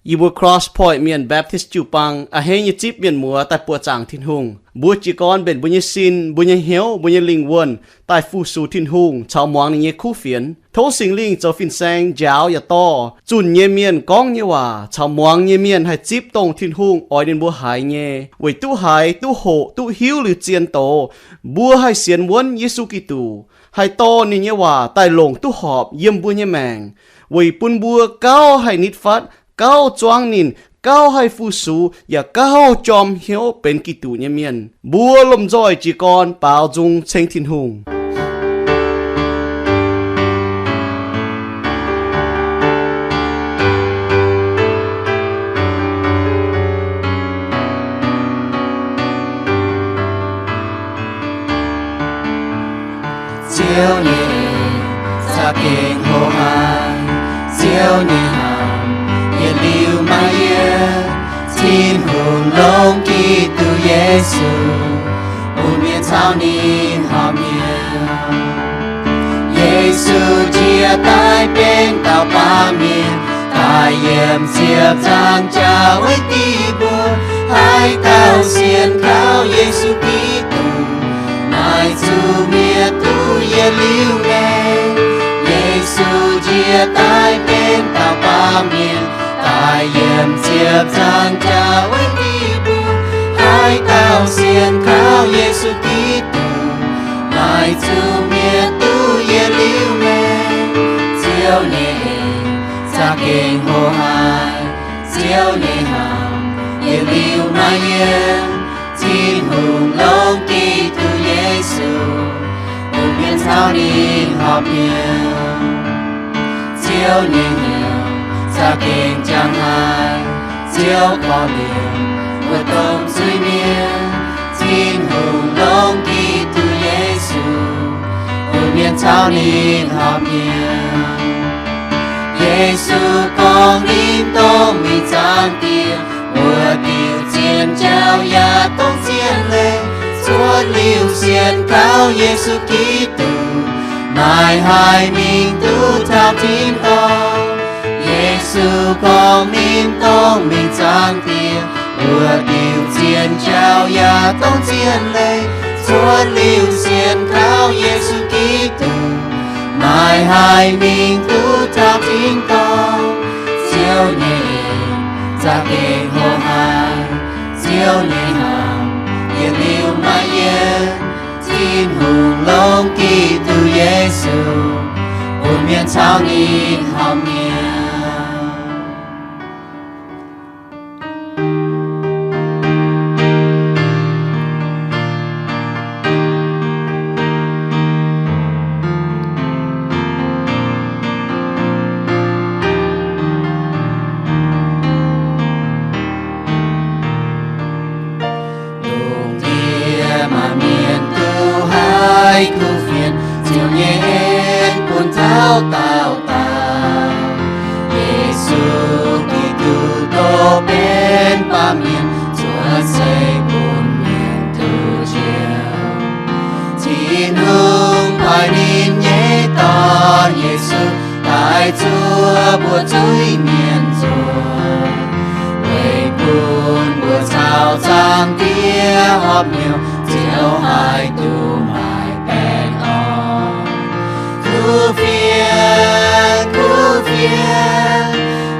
yie mbuo Cross Point Mienh Baptist jiu-baang a'hneiv nyei zipv mienh muoz daaih buoqc zaangc Tin-Hungh. Mbuo jiez gorn mbenc mbuo nyei sin, mbuo nyei hnyouv, mbuo nyei lingh wuonh daaih fu-sux Tin-Hungh caux muangx ninh nyei kuv fienx. Tov Singx Lingh zoux fin-saeng njaaux yaac dorh zunh nyei mienh gorngv nyei waac caux muangx nyei mienh haih zipv dongh Tin-Hungh oix ninh mbuo haiz nyei, weic duqv haiz, duqv hoqc, duqv hiuv liuz zien doz, mbuo haih sienx wuonv Yesu Giduc, haih dorh ninh nyei waac daaih longc duqv horpc yiem mbuo nyei maengc, weic bun mbuo gauh haih nitv fatv, gauh zuangv ninh, gauh haih fu-sux, yaac gauh jorm hnyouv benx Giduc nyei mienh. Mbuo lomh nzoih jiez gorn baaux nzung ceng Tin-Hungh. Ziouv nyei za'gengh hoqc haic, Ziouv nyei hnamv yietc liuz maiv yienv. Tin-Hungh longc Giduc Yesu bun mienh caux ninh horpc mienh. Yesu njiec daaih benx dauh baamh mienh, daaih yiem ziepc nzaangc jaax weic diuc mbuo. Haaix dauh sienx kaux Yesu Giduc, maaih zuqc mienh duqv yietc liuz maengc. Yesu njiec daaih benx dauh baamh mienh, daaih yiem ziepc nzaangc jaax weic diuc mbuo. Haaix dauh sienx kaux Yesu Giduc, maaih zuqc mienh duqv yietc liuz maengc. Ziouv nyei en za'gengh hoqc haic, Ziouv nyei hnamv yietc liuz maiv yienv. Tin-Hungh longc Giduc Yesu bun mienh caux ninh horpc mienh. Ziouv nyei hnyouv za'gengh jangx haic, Ziouv korv-lienh mbuo domh zuiz-mienh. Tin-Hungh longc Giduc Yesu bun mienh caux ninh horpc mienh. Yesu gorngv ninh dongh mingh zaangc Diex, mbuo diuc zien jauv yaac dongh zien leiz. Cuotv liuz sienx kaux Yesu Giduc, maaih haiz mingh duqv taux tin-dorngh. Yesu gorngv ninh dongh mingh zaangc Diex, mbuo diuc zien jauv yaac dongh zien leiz. Cuotv liuz sienx kaux Yesu Giduc, maaih haiz mingh duqv taux tin-dorngh. Ziouv nyei en za'gengh hoqc haic, Ziouv nyei hnamv yietc liuz maiv yienv. Tin-Hungh longc Giduc Yesu bun mienh caux ninh horpc mienh. Lungh ndiev maaih mienh duqv haiz kuv fienx, Ziouv nyei en bun taux dauh dauh. Yesu Giduc doh benx baamh mienh, zuov seix bun mienh duqv njoux. Tin-Hungh paaiv ninh nyei Dorn, Yesu, daaih zuov mbuo zuiz-mienh nzoih, weic bun mbuo caux Zaangc Diex horpc hnyouv, Ziouv haih duqv maaih baengh orn. Kuv fienx, kuv fienx,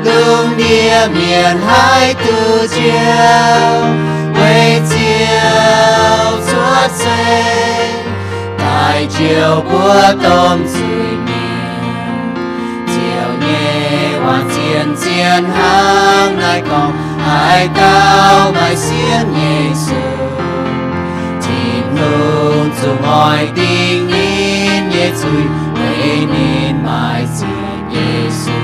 lungh ndiev mienh haih duqv njoux, weic Ziouv cuotv seix daaih njoux mbuo domh zuiz-mienh. Ziouv nyei waac zien-zien hnangv naaiv gorngv, haaix dauh maaih sienx Yesu, Tin-Hungh zungv oix dingc ninh nyei zuiz, weic ninh maaih zieqc Yesu.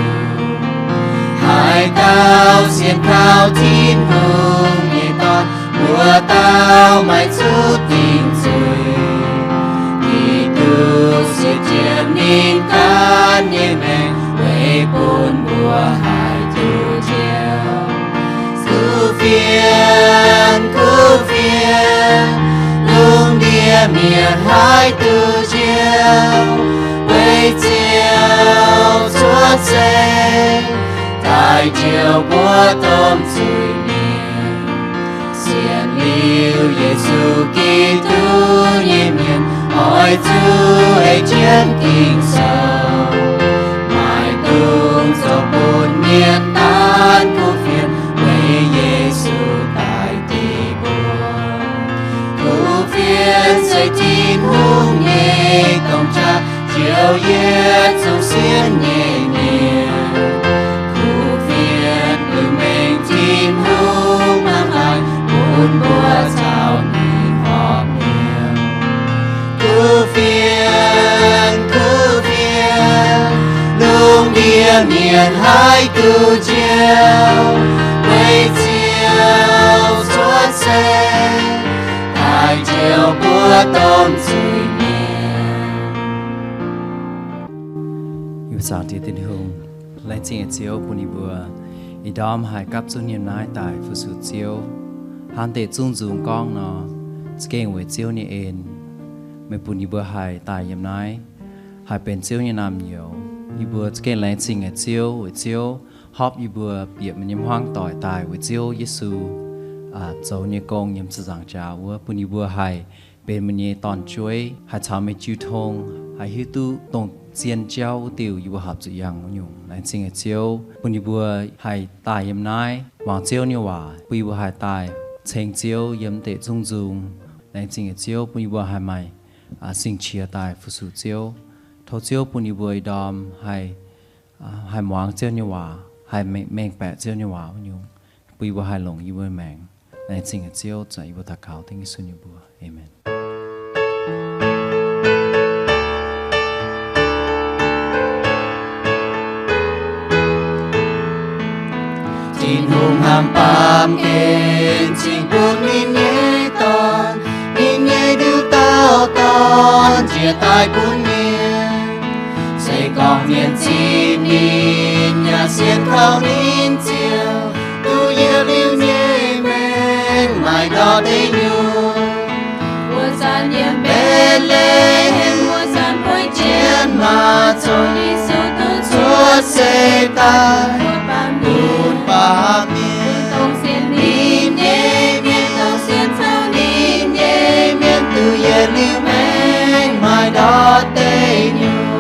Haaix dauh sienx kaux Tin-Hungh nyei Dorn, mbuo dauh maaih zuqc dingc zuiz. Giduc siev jienv ninh ganh nyei maengc, weic bun mbuo haih duqv njoux. Kuv fienx, kuv fienx, lungh ndiev mienh haih duqv njoux, weic Ziouv cuotv seix daaih daaih njoux mbuo domh zuiz-mienh. Sienx liuz Yesu Giduc nyei mienh, oix zuqc ei jienv Ging-Sou, maiv dungx zoux bun mienh daanh kuv fienx, weic Yesu daaih deic mbuo. Kuv fienx se Tin-Hungh nyei domh qaqv, njoux yietc zungv sienx nyei mienh. Kuv fienx liuz mengh Tin-Hungh hnangv haaix, bun mbuo caux ninh horpc mienh. Kuv fienx, kuv fienx, lungh ndiev mienh haih duqv njoux, weic Ziouv cuotv seix daaih njoux mbuo domh zuiz-mienh. Yie mbuo zaangc Diex Tin-Hungh, laengz zingh nyei Ziouv bun yie mbuo ih ndorm haih gapv zunv yiem naaiv daaih fu-sux Ziouv. Hnangv deix zungv nzung gorngv nor, za'gengh weic Ziouv nyei en, meih bun yie mbuo haih daaih yiem naaiv, haih benx Ziouv nyei naamh nyouz. Yie mbuo za'gengh laengz zingh nyei Ziouv, weic Ziouv hopv yie mbuo bieqc meih nyei hmuangv doic daaih weic Ziouv Yesu zoux nyei gong yiem ziepc nzaangc jaax wuov, bun yie mbuo haih benx meih nyei dorn-jueiv, haih caux meih jiu tong, haih hiuv duqv dongh zien jauv wuov diuh yie mbuo horpc zuqc yangh wuov nyungc. Laengz zingh nyei Ziouv, bun yie mbuo haih daaih yiem naaiv muangx Ziouv nyei waac, bun yie mbuo haih daaih ceng Ziouv yiem deix zungv nzung. Laengz zingh nyei Ziouv, bun yie mbuo haih maaih sing-qiex daaih fu-sux Ziouv. Tov Ziouv bun yie mbuo ih ndorm haih, haih muangx Ziouv nyei waac, haih mengh baeqc Ziouv nyei waac wuov nyungc, bun yie mbuo haih longc yie mbuo maengc. Laengz zingh nyei Ziouv, zanc yie mbuo daux gaux dengv Yesu nyei mbuox. Aamen. Tin-Hungh hnamv baamh gen cingx bun ninh nyei Dorn, ninh nyei ndiu dauh Dorn njiec daaih bun mienh. Se gorngv mienh zipv ninh yaac sienx kaux ninh Ziouv, duqv yietc liuz nyei maengc maaih ndor deic nyuoqc. Wuov zanc yiem Mbetc^le^hem, wuov zanc puix jienv maaz-zoux, Yesu duqv cuotv seix daaih bun baamh mienh. Dongh sienx ninh nyei mienh, dongh sienx kaux ninh nyei mienh, duqv yietc liuz maengc maaih ndor deic nyuoqc.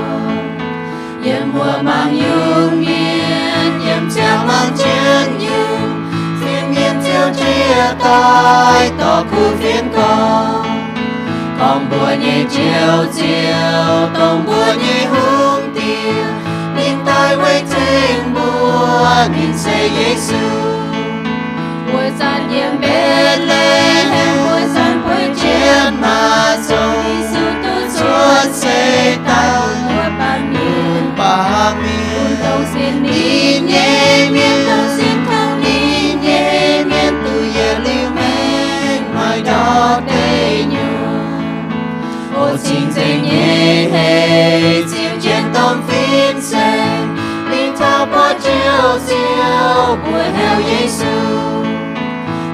Yiem wuov mangc yungh mienh, yiem ziangh mangc jienv yungh, fin-mienh ziouc njiec daaih dorh kuv fienx gorngv, gorngv mbuo nyei Njoux Ziouv, dongh mbuo nyei Hungh Diex, ninh daaih weic tengx mbuo, ninh se Yesu. Wuov zanc yiem Mbetc^le^hem, wuov zanc puix jienv maaz-zoux, Yesu duqv cuotv seix daaih bun baamh mienh. Bun dongh sienx ninh nyei mienh, dongh sienx kaux ninh nyei mienh, duqv yietc liuz maengc maaih ndor deic nyuoqc. O cing-nzengc nyei heix, ziux jienv domh fin-saeng, mingh taux buoz-njoux Ziouv, mbuo heuc Yesu.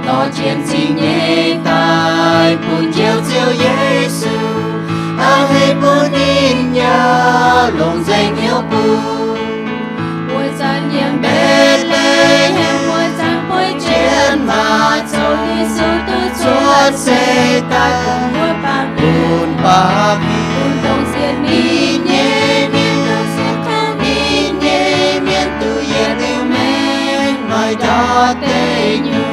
Dorh jienv zingh nyei daaih bun Njoux Ziouv Yesu, a'hneiv bun ninh nyei longc nzengc hnyouv bun. Wuov zanc yiem Mbetc^le^hem, wuov zanc puix jienv maaz-zoux, Yesu duqv cuotv seix daaih bun baamh mienh. Bun dongh sienx ninh nyei mienh, dongh sienx kaux ninh nyei mienh, duqv yietc liuz maengc maaih ndor deic nyuoqc.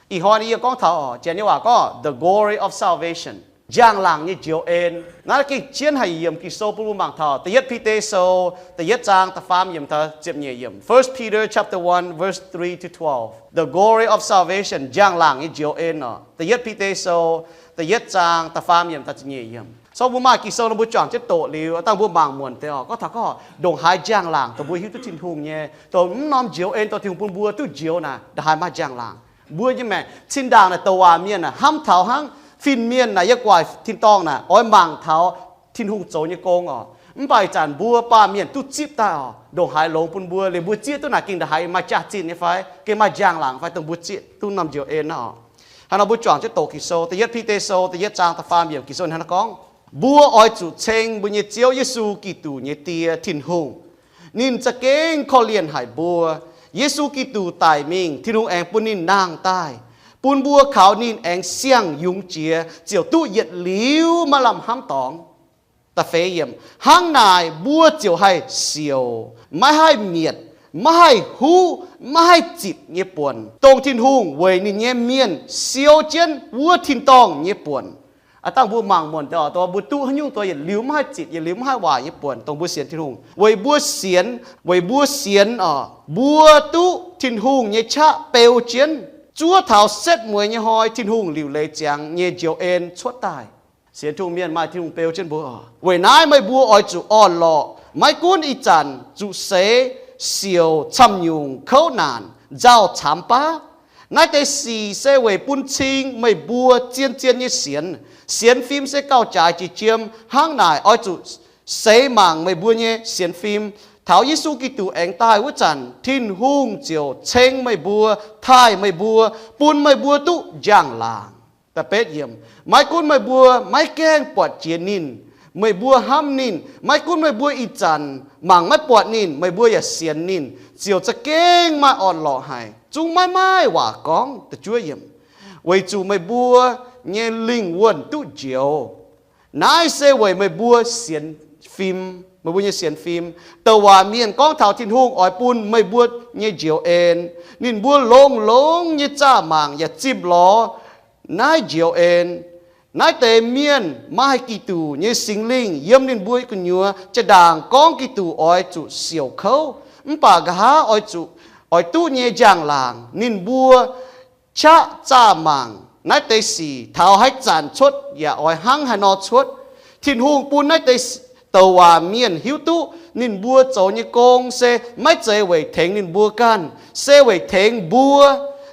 Ih hnoi yie gorngv taux, Janx nyei waac gorngv the glory of salvation, njang-laangc nyei njoux en. Naaiv gengh jienv haic yiemc Ging-Sou bun mbuo mangc taux da'yietv Bide Sou da'yietv zaang da'faam yiemc taux ziepc nyeic yiemc. First Peter chapter one, verse three to twelve. The glory of salvation, njang-laangc nyei njoux en oc. Da'yietv Bide Sou da'yietv zaang da'faam yiemc taux ziepc nyeic yiemc. So mbuo maaih Ging-Sou nor mbuo juangc jienv doqc liuz, dangh mbuo mangc muonc deix oc. Gorngv taux gorngv ndongc haaix njang-laangc dongh mbuo hiuv duqv Tin-Hungh nyei, dongh mv norm njoux en dongh Tin-Hungh bun mbuo duqv njoux naaic, ndongc haaix maaih njang-laangc. Mbuo nyei maengc cin-ndaangc naaic douc waac mienh naaic hnamv taux hnangv fin-mienh naaic yiem gu'nguaaic tin-dorngh naaic oix mangc taux Tin-Hungh zoux nyei gong oc. Mv baac ih zanc mbuo baamh mienh duqv zipv daaih oc, ndongc haaix longx bun mbuo liuz mbuo zieqv duqv naaic gengh ndongc haaix maaih jaax-zinh nyei fai gengh maaih njang-laangc fai dongh mbuo zieqv duqv norm njoux en naaiv oc. Hnangv nor mbuo juangc jienv doqc Ging-Sou, da'yietv Bide Sou da'yietv zaang da'faam yiemc Ging-Sou hnangv naaiv gorngv, mbuo oix zuqc ceng mbuo nyei Ziouv Yesu Giduc nyei Die, Tin-Hungh. Ninh za'gengh korv-lienh haic mbuo. Yesu Giduc daic mingh, Tin-Hungh aengx bun ninh nangh daaih, bun mbuo kaux ninh aengx siang-yungz jiex ziouc duqv yietc liuz maiv lamh hnamv dorngx. Da'feix yiemc, hnangv naaic mbuo ziouc haih siouc, maiv haih mietc, maiv haih huv, maiv haih zitc nyei buonc, dongh Tin-Hungh weic ninh nyei mienh siou jienv wuov tin-dorngh nyei buonc. Aa dangh mbuo mangc muonc deix oc, dongh mbuo duqv haaix nyungc dongh yietc liuz maiv haih zitc, yietc liuz maiv haih waaic nyei buonc, dongh mbuo sienx Tin-Hungh. Weic mbuo sienx, weic mbuo sienx oc, mbuo duqv Tin-Hungh nyei qaqv beu jienv, zuov taux setv mueiz nyei hnoi Tin-Hungh liuc leiz ziangx nyei njoux en cuotv daaih. Sienx Tin-Hungh mienh maaih Tin-Hungh beu jienv mbuo oc. Weic naaiv meih mbuo oix zuqc orn-lorqc, maiv gunv ih zanc zuqc seix, siouc, camv-nyungc, kouv naanc, nzauh, caamx baav. Naaiv deix sic se weic bun cing meih mbuo zien-zien nyei sienx. Sienx fim se gauh jaaix jiex jiem. Hnangv naaic oix zuqc seix mangc meih mbuo nyei sienx fim. Taux Yesu Giduc aengx daaih wuov zanc, Tin-Hungh ziouc ceng meih mbuo, taaih meih mbuo, bun meih mbuo duqv njang-laangc. Da'betv yiemc, maiv gunv meih mbuo maiv gaengh buatc jiex ninh, meih mbuo hnamv ninh. Maiv gunv meih mbuo ih zanc mangc maiv buatc ninh, meih mbuo yaac sienx ninh, ziouc za'gengh maaih orn-lorqc haic, zungv maiv maaih waac gorngv. Weic zuqc meih mbuo nyei lingh wuonh duqv njoux. Naaiv se weic meih mbuo sienx fim, meih mbuo nyei sienx fim. Douc waac mienh gorngv taux Tin-Hungh oix bun meih mbuo nyei njoux en. Ninh mbuo longx-longx nyei zaah mangc yaac zimh lorz naaiv njoux en. Naaiv deix mienh maaih Giduc nyei Singx Lingh yiem ninh mbuo gu'nyuoz, jaa-ndaangc gorngv Giduc oix zuqc siouc kouv, mv baac nqa'haav oix zuqc, oix duqv nyei njang-laangc. Ninh mbuo qaqv zaah mangc naaiv deix sic taux haaix zanc cuotv yaac oix hnangv haaix nor cuotv. Tin-Hungh bun naaiv deix douc waac mienh hiuv duqv ninh mbuo zoux nyei gong se maiv zeiz weic tengx ninh mbuo ganh, se weic tengx mbuo.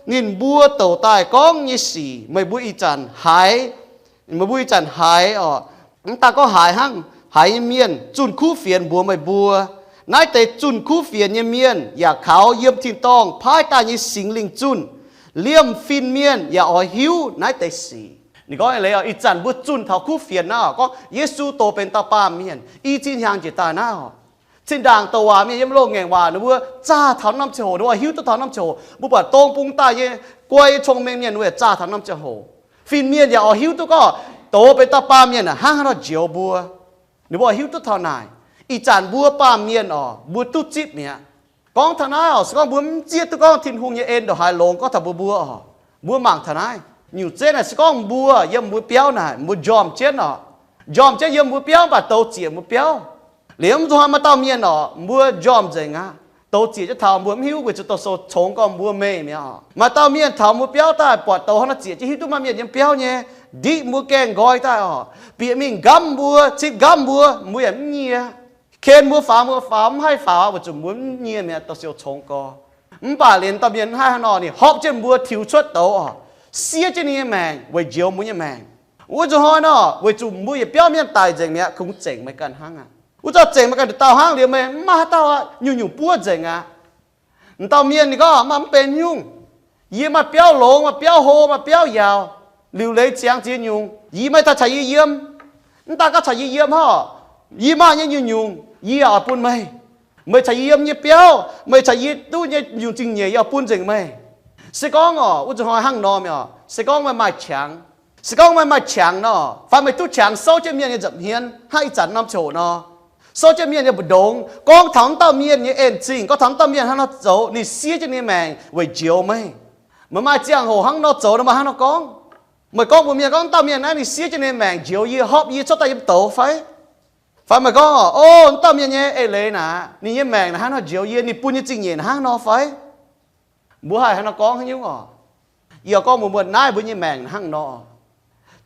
Ninh mbuo douc daaih gorngv nyei sic meih mbuo ih zanc haiz, meih mbuo ih zanc haiz oc. Mv daaih gorngv haiz hnangv, haiz nyei mienh zunh kuv fienx mbuox meih mbuo. Naaiv deix zunh kuv fienx nyei mienh yaac kaux yiem tin-dorngh paaiv daaih nyei Singx Lingh zunh, liemh fin-mienh yaac oix hiuv naaiv deix sic. Ninh gorngv eix leiz oc, ih zanc mbuo zunh taux kuv fienx naaiv oc, gorngv Yesu dox benx dauh baamh mienh i zinh hnyangx njiec daaih naaiv oc. Zinh ndaangc douc waac mienh yiem loz-ngaengc waac ninh mbuo zaah taux norm ziangh hoc, ninh mbuo oix hiuv duqv taux norm ziangh hoc. Mbuo buatc dong bung daaih nyei guai nyei cong-mengh mienh ninh mbuo yaac zaah taux norm ziangh hoc. Fin-mienh yaac oix hiuv duqv gorngv dox benx dauh baamh mienh hnangv haaix nor njoux mbuo. Ninh mbuo oix hiuv duqv taux naaic. Ih zanc mbuo baamh mienh oc, mbuo duqv zipv mi'aqv. Gorngv taux naaiv oc, se gorngv mbuo mv zieqv duqv gorngv Tin-Hungh nyei en ndongc haaix longx gorngv taux mbuo, mbuo oc, mbuo mangc taux naaiv. Nyungc zeiv naaic se gorngv mbuo yiem mbuo biauv naaic, mbuo njormh jienv oc, njormh jienv yiem mbuo biauv, mv baac douz zieqc mbuo biauv. Liuz mv zuqc hnoi maaih dauh mienh oc, mbuo njormh nzengc aqv, douz zieqc jienv taux mbuo mv hiuv weic zuqc douz sou congx gorngv mbuo meih mi'aqv oc. Maaih dauh mienh taux mbuo biauv daaih buatc douz hnangv naaiv zieqc jienv hiuv duqv maaih mienh yiem biauv nyei, ndiqv mbuo gaengh nqoi daaih oc, bieqc mingh nqamv mbuo, citv nqamv mbuo, mbuo yaac mv nyie. Ken mbuo faaux, mbuo faaux, mv haih faaux weic zuqc mbuo mv nyie mi'aqv, douz sou congx gorx. Mv baac liuz dauh mienh mv haih hnangv nor, ninh horpc jienv mbuo tiux cuotv douz oc, siev jienv ninh nyei maengc weic njoux mbuo nyei maengc. Wuov zuqc hnoi nor, weic zuqc mbuo yietc biauv mienh daic nzengc mi'aqv, kungx zengc meih ganh hnangv aqv. Wuov zanc zengc meih ganh nduqc dauh hnangv liuz, meih mv maaih haaix dauh nyungc-nyungc buov nzengc aqv. M'dauh mienh ninh gorngv maaih mv benx nyungc. Yie maaih biauv longx, maaih biauv hlo, maaih biauv yaauc, liuc leiz ziangx ziex nyungc. Yie maaih daaih caux yie yiem. Mv daaih gorngv caux yie yiem hnangv, yie maaih nyei nyungc-nyungc yie yaac oix bun meih. Meih caux yie yiem nyei biauv, meih caux yie duqv nyei nyungc zingh nyeic yie oix bun nzengc meih. Se gorngv oc, wuov zuqc hnoi hnangv nor mi'aqv oc, se gorngv meih maaih qangx, se gorngv meih maaih qangx nor, fai meih duqv qangx souv jienv mienh nyei nza'hmien hnangv ih zanc norm ziangh hoc nor, souv jienv mienh nyei mbu'ndongx, gorngv taux wuov dauh mienh nyei en-zingh, gorngv taux wuov dauh mienh hnangv nor zoux ninh siev jienv ninh nyei maengc weic njoux meih. Meih maaih ziangh hoc hnangv nor zoux nor meih hnangv nor gorngv. Meih gorngv mbuox mienh gorngv wuov dauh mienh naaiv ninh siev jienv ninh nyei maengc njoux yie, horpc yie cuotv daaih yiem douz fai? Fai meih gorngv, o, wuov dauh mienh nyei eix leiz naaic, ninh nyei maengc naaic hnangv nor njoux yie, ninh bun nyei zingh nyeic naaic hnangv nor fai? Mbuo haih hnangv nor gorngv haaix nyungc oc? Yie gorngv mbuox mbuo naaiv mbuo nyei maengc naaiv hnangv nor.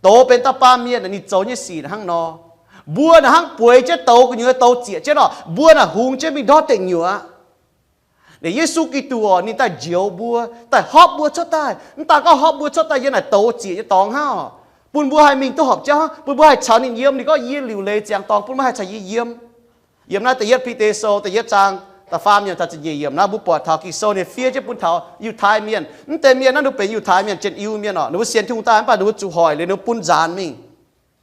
Douz benx dauh baamh mienh ninh zoux nyei sic naaiv hnangv nor. Mbuo naaiv hnangv bueix jienv douz gu'nyuoz douz zieqc jienv oc, mbuo naaiv hungx jienv mingh ndortv deic nyuoqc aqv. Ninh Yesu Giduc oc, ninh daaih njoux mbuo, daaih hopv mbuo cuotv daaih. Mv daaih gorngv hopv mbuo cuotv daaih yiem naaic douz zieqc nyei dorngx hnangv oc, bun mbuo haih mingh duqv horpc jauv, bun mbuo haih caux ninh yiem. Ninh gorngv yie liuc leiz ziangx dorngx bun mbuo haih caux yie yiem. Yiem naaiv da'yietv Bide Sou da'yietv zaang da'faam yiemc taux ziepc nyeic yiemc naaiv, mbuo buatc taux Ging-Sou ninh fiev jienv bun taux Yiutai Mienh. Mv deix mienh naaiv ninh mbuo benx Yiutai Mienh, Jien-Iu mienh oc, ninh mbuo sienx Tin-Hungh daaih mv baac ninh mbuo zuqc hoic liuz ninh mbuo bun nzaanx mingh.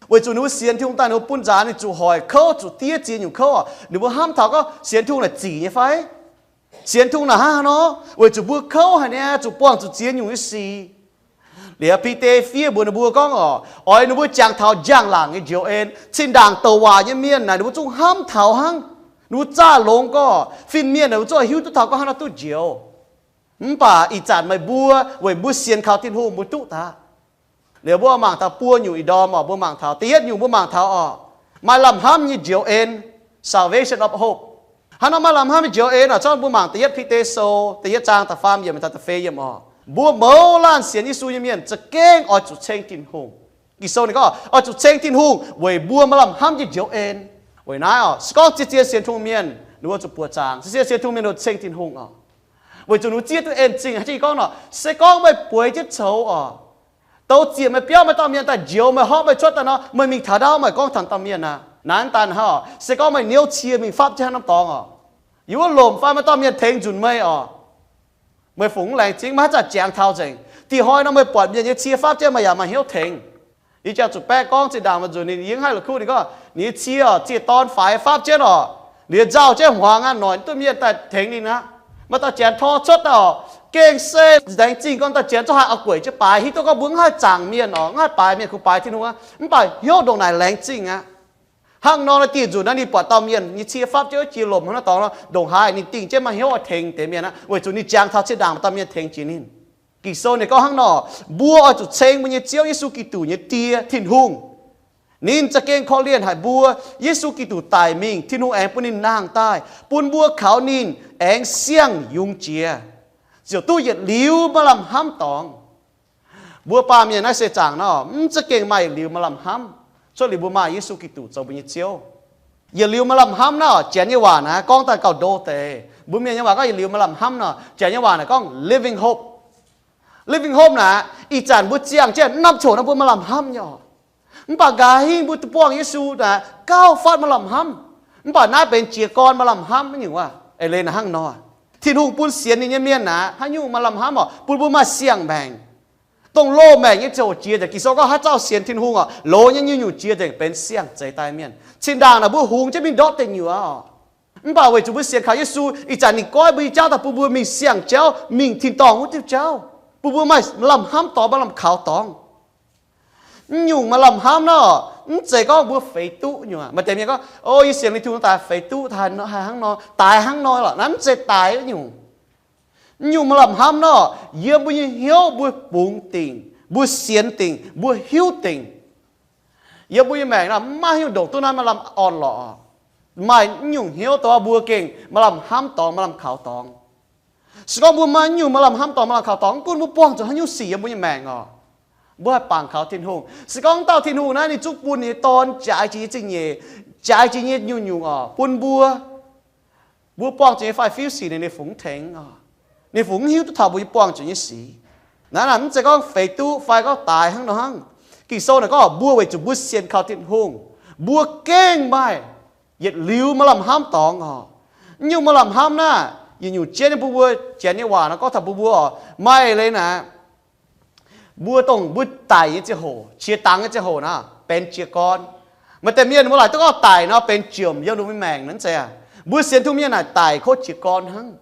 Weic zuqc ninh mbuo sienx Tin-Hungh daaih ninh mbuo bun nzaanx ninh zuqc hoic kouv, zuqc diev ziex nyungc kouv oc. Ninh mbuo hnamv taux gorngv sienx Tin-Hungh naaic zic nyei fai? Sienx Tin-Hungh naaic hnangv haaix nor? Weic zuqc mbuo kouv haic niaa, zuqc buangh zuqc ziex nyungc nyei sic. Liuz Bide fiev mbuox ninh mbuo gorngv oc, oix ninh mbuo jangx taux njang-laangc nyei njoux en. Zinh ndaangc douc waac nyei mienh naaic ninh mbuo zungv hnamv taux hnangv. Ninh mbuo zaah longx gorngv fin-mienh naaic ninh mbuo zungv hiuv duqv taux gorngv hnangv nor duqv njoux. Mv baac ih zanc meih mbuo weic mbuo sienx kaux Tin-Hungh mbuo duqv daaih. Liuz mbuo mangc taux buo nyungc ih ndorm oc, mbuo mangc taux da'yietv nyungc mbuo mangc taux oc, maaih lamh hnamv nyei njoux en, salvation of hope. Hnangv nor maaih lamh hnamv nyei njoux en oc, zorqv mbuo mangc da'yietv Bide sou da'yietv zaang da'faam yiemc taux da'feix yiemc oc. Mbuo mouz laanh sienx Yesu nyei mienh za'gengh oix zuqc ceng Tin-Hungh. Ging-Sou ninh gorngv oix zuqc ceng Tin-Hungh weic mbuo maaih lamh hnamv nyei njoux en. Weic naaiv oc, se gorngv zien-zien sienx Tin-Hungh mienh ninh mbuo zuqc buoqc zaangc, zien-zien sienx Tin-Hungh mienh ninh mbuo ceng Tin-Hungh oc. Weic zuqc ninh mbuo zieqv duqv en-zingh. Haaix jih gorngv nor, se gorngv meih bueix jienv coux oc, douz ziec meih biauv meih dauh mienh daaih njoux meih, horpc meih cuotv daaih nor, meih mingh taux ndaauv meih gorngv taux dauh mienh aqv, naaiv daan hnangv oc, se gorngv meih niouv cie mingh fapv jienv haaix norm dorngx oc, yie wuov lomc fai meih dauh mienh tengx nzunc meih oc, meih fungc mv laengz zingh, meih haaix zanc jangx taux nzengc. Dih hnoi nor meih buatc mienh nyei cie fapv jienv meih yaac maaih hnyouv tengx. Yie jangx zuqc baeqv gorngv zinh ndaangc maaih nzunc ninh yie mv haih la'kuqv, ninh gorngv ninh nyei cie oc, ziex dorn faix fapv jienv oc, liuz nzauh jienv hmuangx aqv, noic duqv mienh daaih tengx ninh aqv. Maaih dauh janx tor cuotv daaih oc, gengh se laengz zingh gorngv dauh janx zungv haih auv-gueic jienv baaix, hiuv duqv gorngv mbuo mv haih zaangc mienh oc, mv haih baaix mienh, kungx baaix Tin-Hungh aqv, mv baac hnyouv ndongc naaic laengz zingh aqv. Hnangv nor naaiv dieh nzunc naaiv ninh buatc dauh mienh nyei cie fapv jienv wuov jiex lomc hnangv naaiv dorngx nor, ndongc haaix ninh dingh jienv maaih hnyouv oix tengx deix mienh aqv, weic zuqc ninh jangx taux zinh ndaangc maaih dauh mienh tengx jiex ninh. Ging-Sou ninh gorngv hnangv nor, mbuo oix zuqc ceng mbuo nyei Ziouv Yesu Giduc nyei Die, Tin-Hungh. Ninh za'gengh korv-lienh haic mbuo. Yesu Giduc daic mingh, Tin-Hungh aengx bun ninh nangh daaih, bun mbuo kaux ninh aengx siang-yungz jiex, ziouc duqv yietc liuz maaih lamh hnamv dorngx. Mbuo baamh mienh naaiv seix zaangc nor, mv za'gengh maaih yietc liuz maaih lamh hnamv, cuotv liuz mbuo maaih Yesu Giduc zoux mbuo nyei Ziouv. Yietc liuz maaih lamh hnamv naaiv oc, Janx nyei waac naaiv gorngv daaih gauh ndo deix. Mbuo Mienh nyei waac gorngv yietc liuz maaih lamh hnamv nor, Janx nyei waac naaic gorngv living hope. Living hope naaic, ih zanc mbuo ziangh jienv norm coc nor mbuo maaih lamh hnamv nyei oc. Mv baac nqa'haav hingv mbuo duqv buangh Yesu naaic, gauh fatv maaih lamh hnamv. Mv baac naaiv benx jiez gorn maaih lamh hnamv nyungc wuov. Eix leiz naaic hnangv nor, Tin-Hungh bun sienx ninh nyei mienh naaic, haaix nyungc maaih lamh hnamv oc, bun mbuo maaih siang-maengc. Dongh loz-maengc nyei ziangh hoc jiex nzengc. Ging-Sou gorngv haaix dauh sienx Tin-Hungh oc, loz nyei nyungc-nyungc jiex nzengc, benx siang-zeix daaih mienh. Zinh ndaangc naaic mbuo hungx jienv mingh ndortv deic nyuoqc oc. Mv baac weic zuqc mbuo sienx kaux Yesu, ih zanc ninh goiv mbuo nyei jauv daaih bun mbuo mingh siang-jauv, mingh tin-dorngh wuov diuh jauv, bun mbuo maaih lamh hnamv dorngx, maaih lamh kaux dorngx. Mv nyungc maaih lamh hnamv nor, mv zeiz gorngv mbuo feix duqv nyungc. Maaih deix mienh gorngv, o, yie sienx Tin-Hungh daaih feix duqv, haih hnangv nor, daaix hnangv nor lorqc. Naaiv mv zeiz daaix nyungc. Mv nyungc maaih lamh hnamv nor, yiem mbuo nyei hnyouv mbuo bungx dingc, mbuo sienx dingc, mbuo hiuv dingc. Yiem mbuo nyei maengc nor, maiv hiuv ndongc duqv naaiv maaih lamh orn-lorqc. Maaih mv nyungc hnyouv dongh mbuo gengh maaih lamh hnamv dorngx, maaih lamh kaux dorngx. Se gorngv mbuo maaih mv nyungc maaih lamh hnamv dorngx, maaih lamh kaux dorngx, mv gunv mbuo buangh zuqc haaix nyungc sic yiem mbuo nyei maengc oc, mbuo haih bangc kaux Tin-Hungh. Se gorngv dauh Tin-Hungh naaiv ninh zungv bun ninh nyei Dorn jaaix jiex nyei zingh nyeic, jaaix jiex nyei nyungc-nyungc oc, bun mbuo, mbuo buangh zuqc nyei fai fiuv sic ninh, ninh fungx mv tengx oc. Ninh fungx mv hiuv duqv taux mbuo nyei buangh zuqc nyei sic. Naaiv naaic mv zeiz gorngv feix duqv fai gorngv daaix hnangv nor hnangv. Ging-Sou naaic gorngv mbuo weic zuqc mbuo sienx kaux Tin-Hungh, mbuo gengh maaih yietc liuz maaih lamh hnamv dorngx oc. Mv nyungc maaih lamh hnamv naaiv, yietc nyungc jienv nyei bun mbuo, Janx nyei waac nor gorngv taux bun mbuo oc, maaih leiz naaic, mbuo dongh mbuo daic nyei ziangh hoc, qiex dangx nyei ziangh hoc naaic benx jiez gorn. Maaih deix mienh mbuo laaic duqv gorngv daic nor benx jomc yiem ninh mbuo maengc naaiv zeiz aqv. Mbuo sienx Tin-Hungh mienh naaic daic kouv jiez gorn hnangv.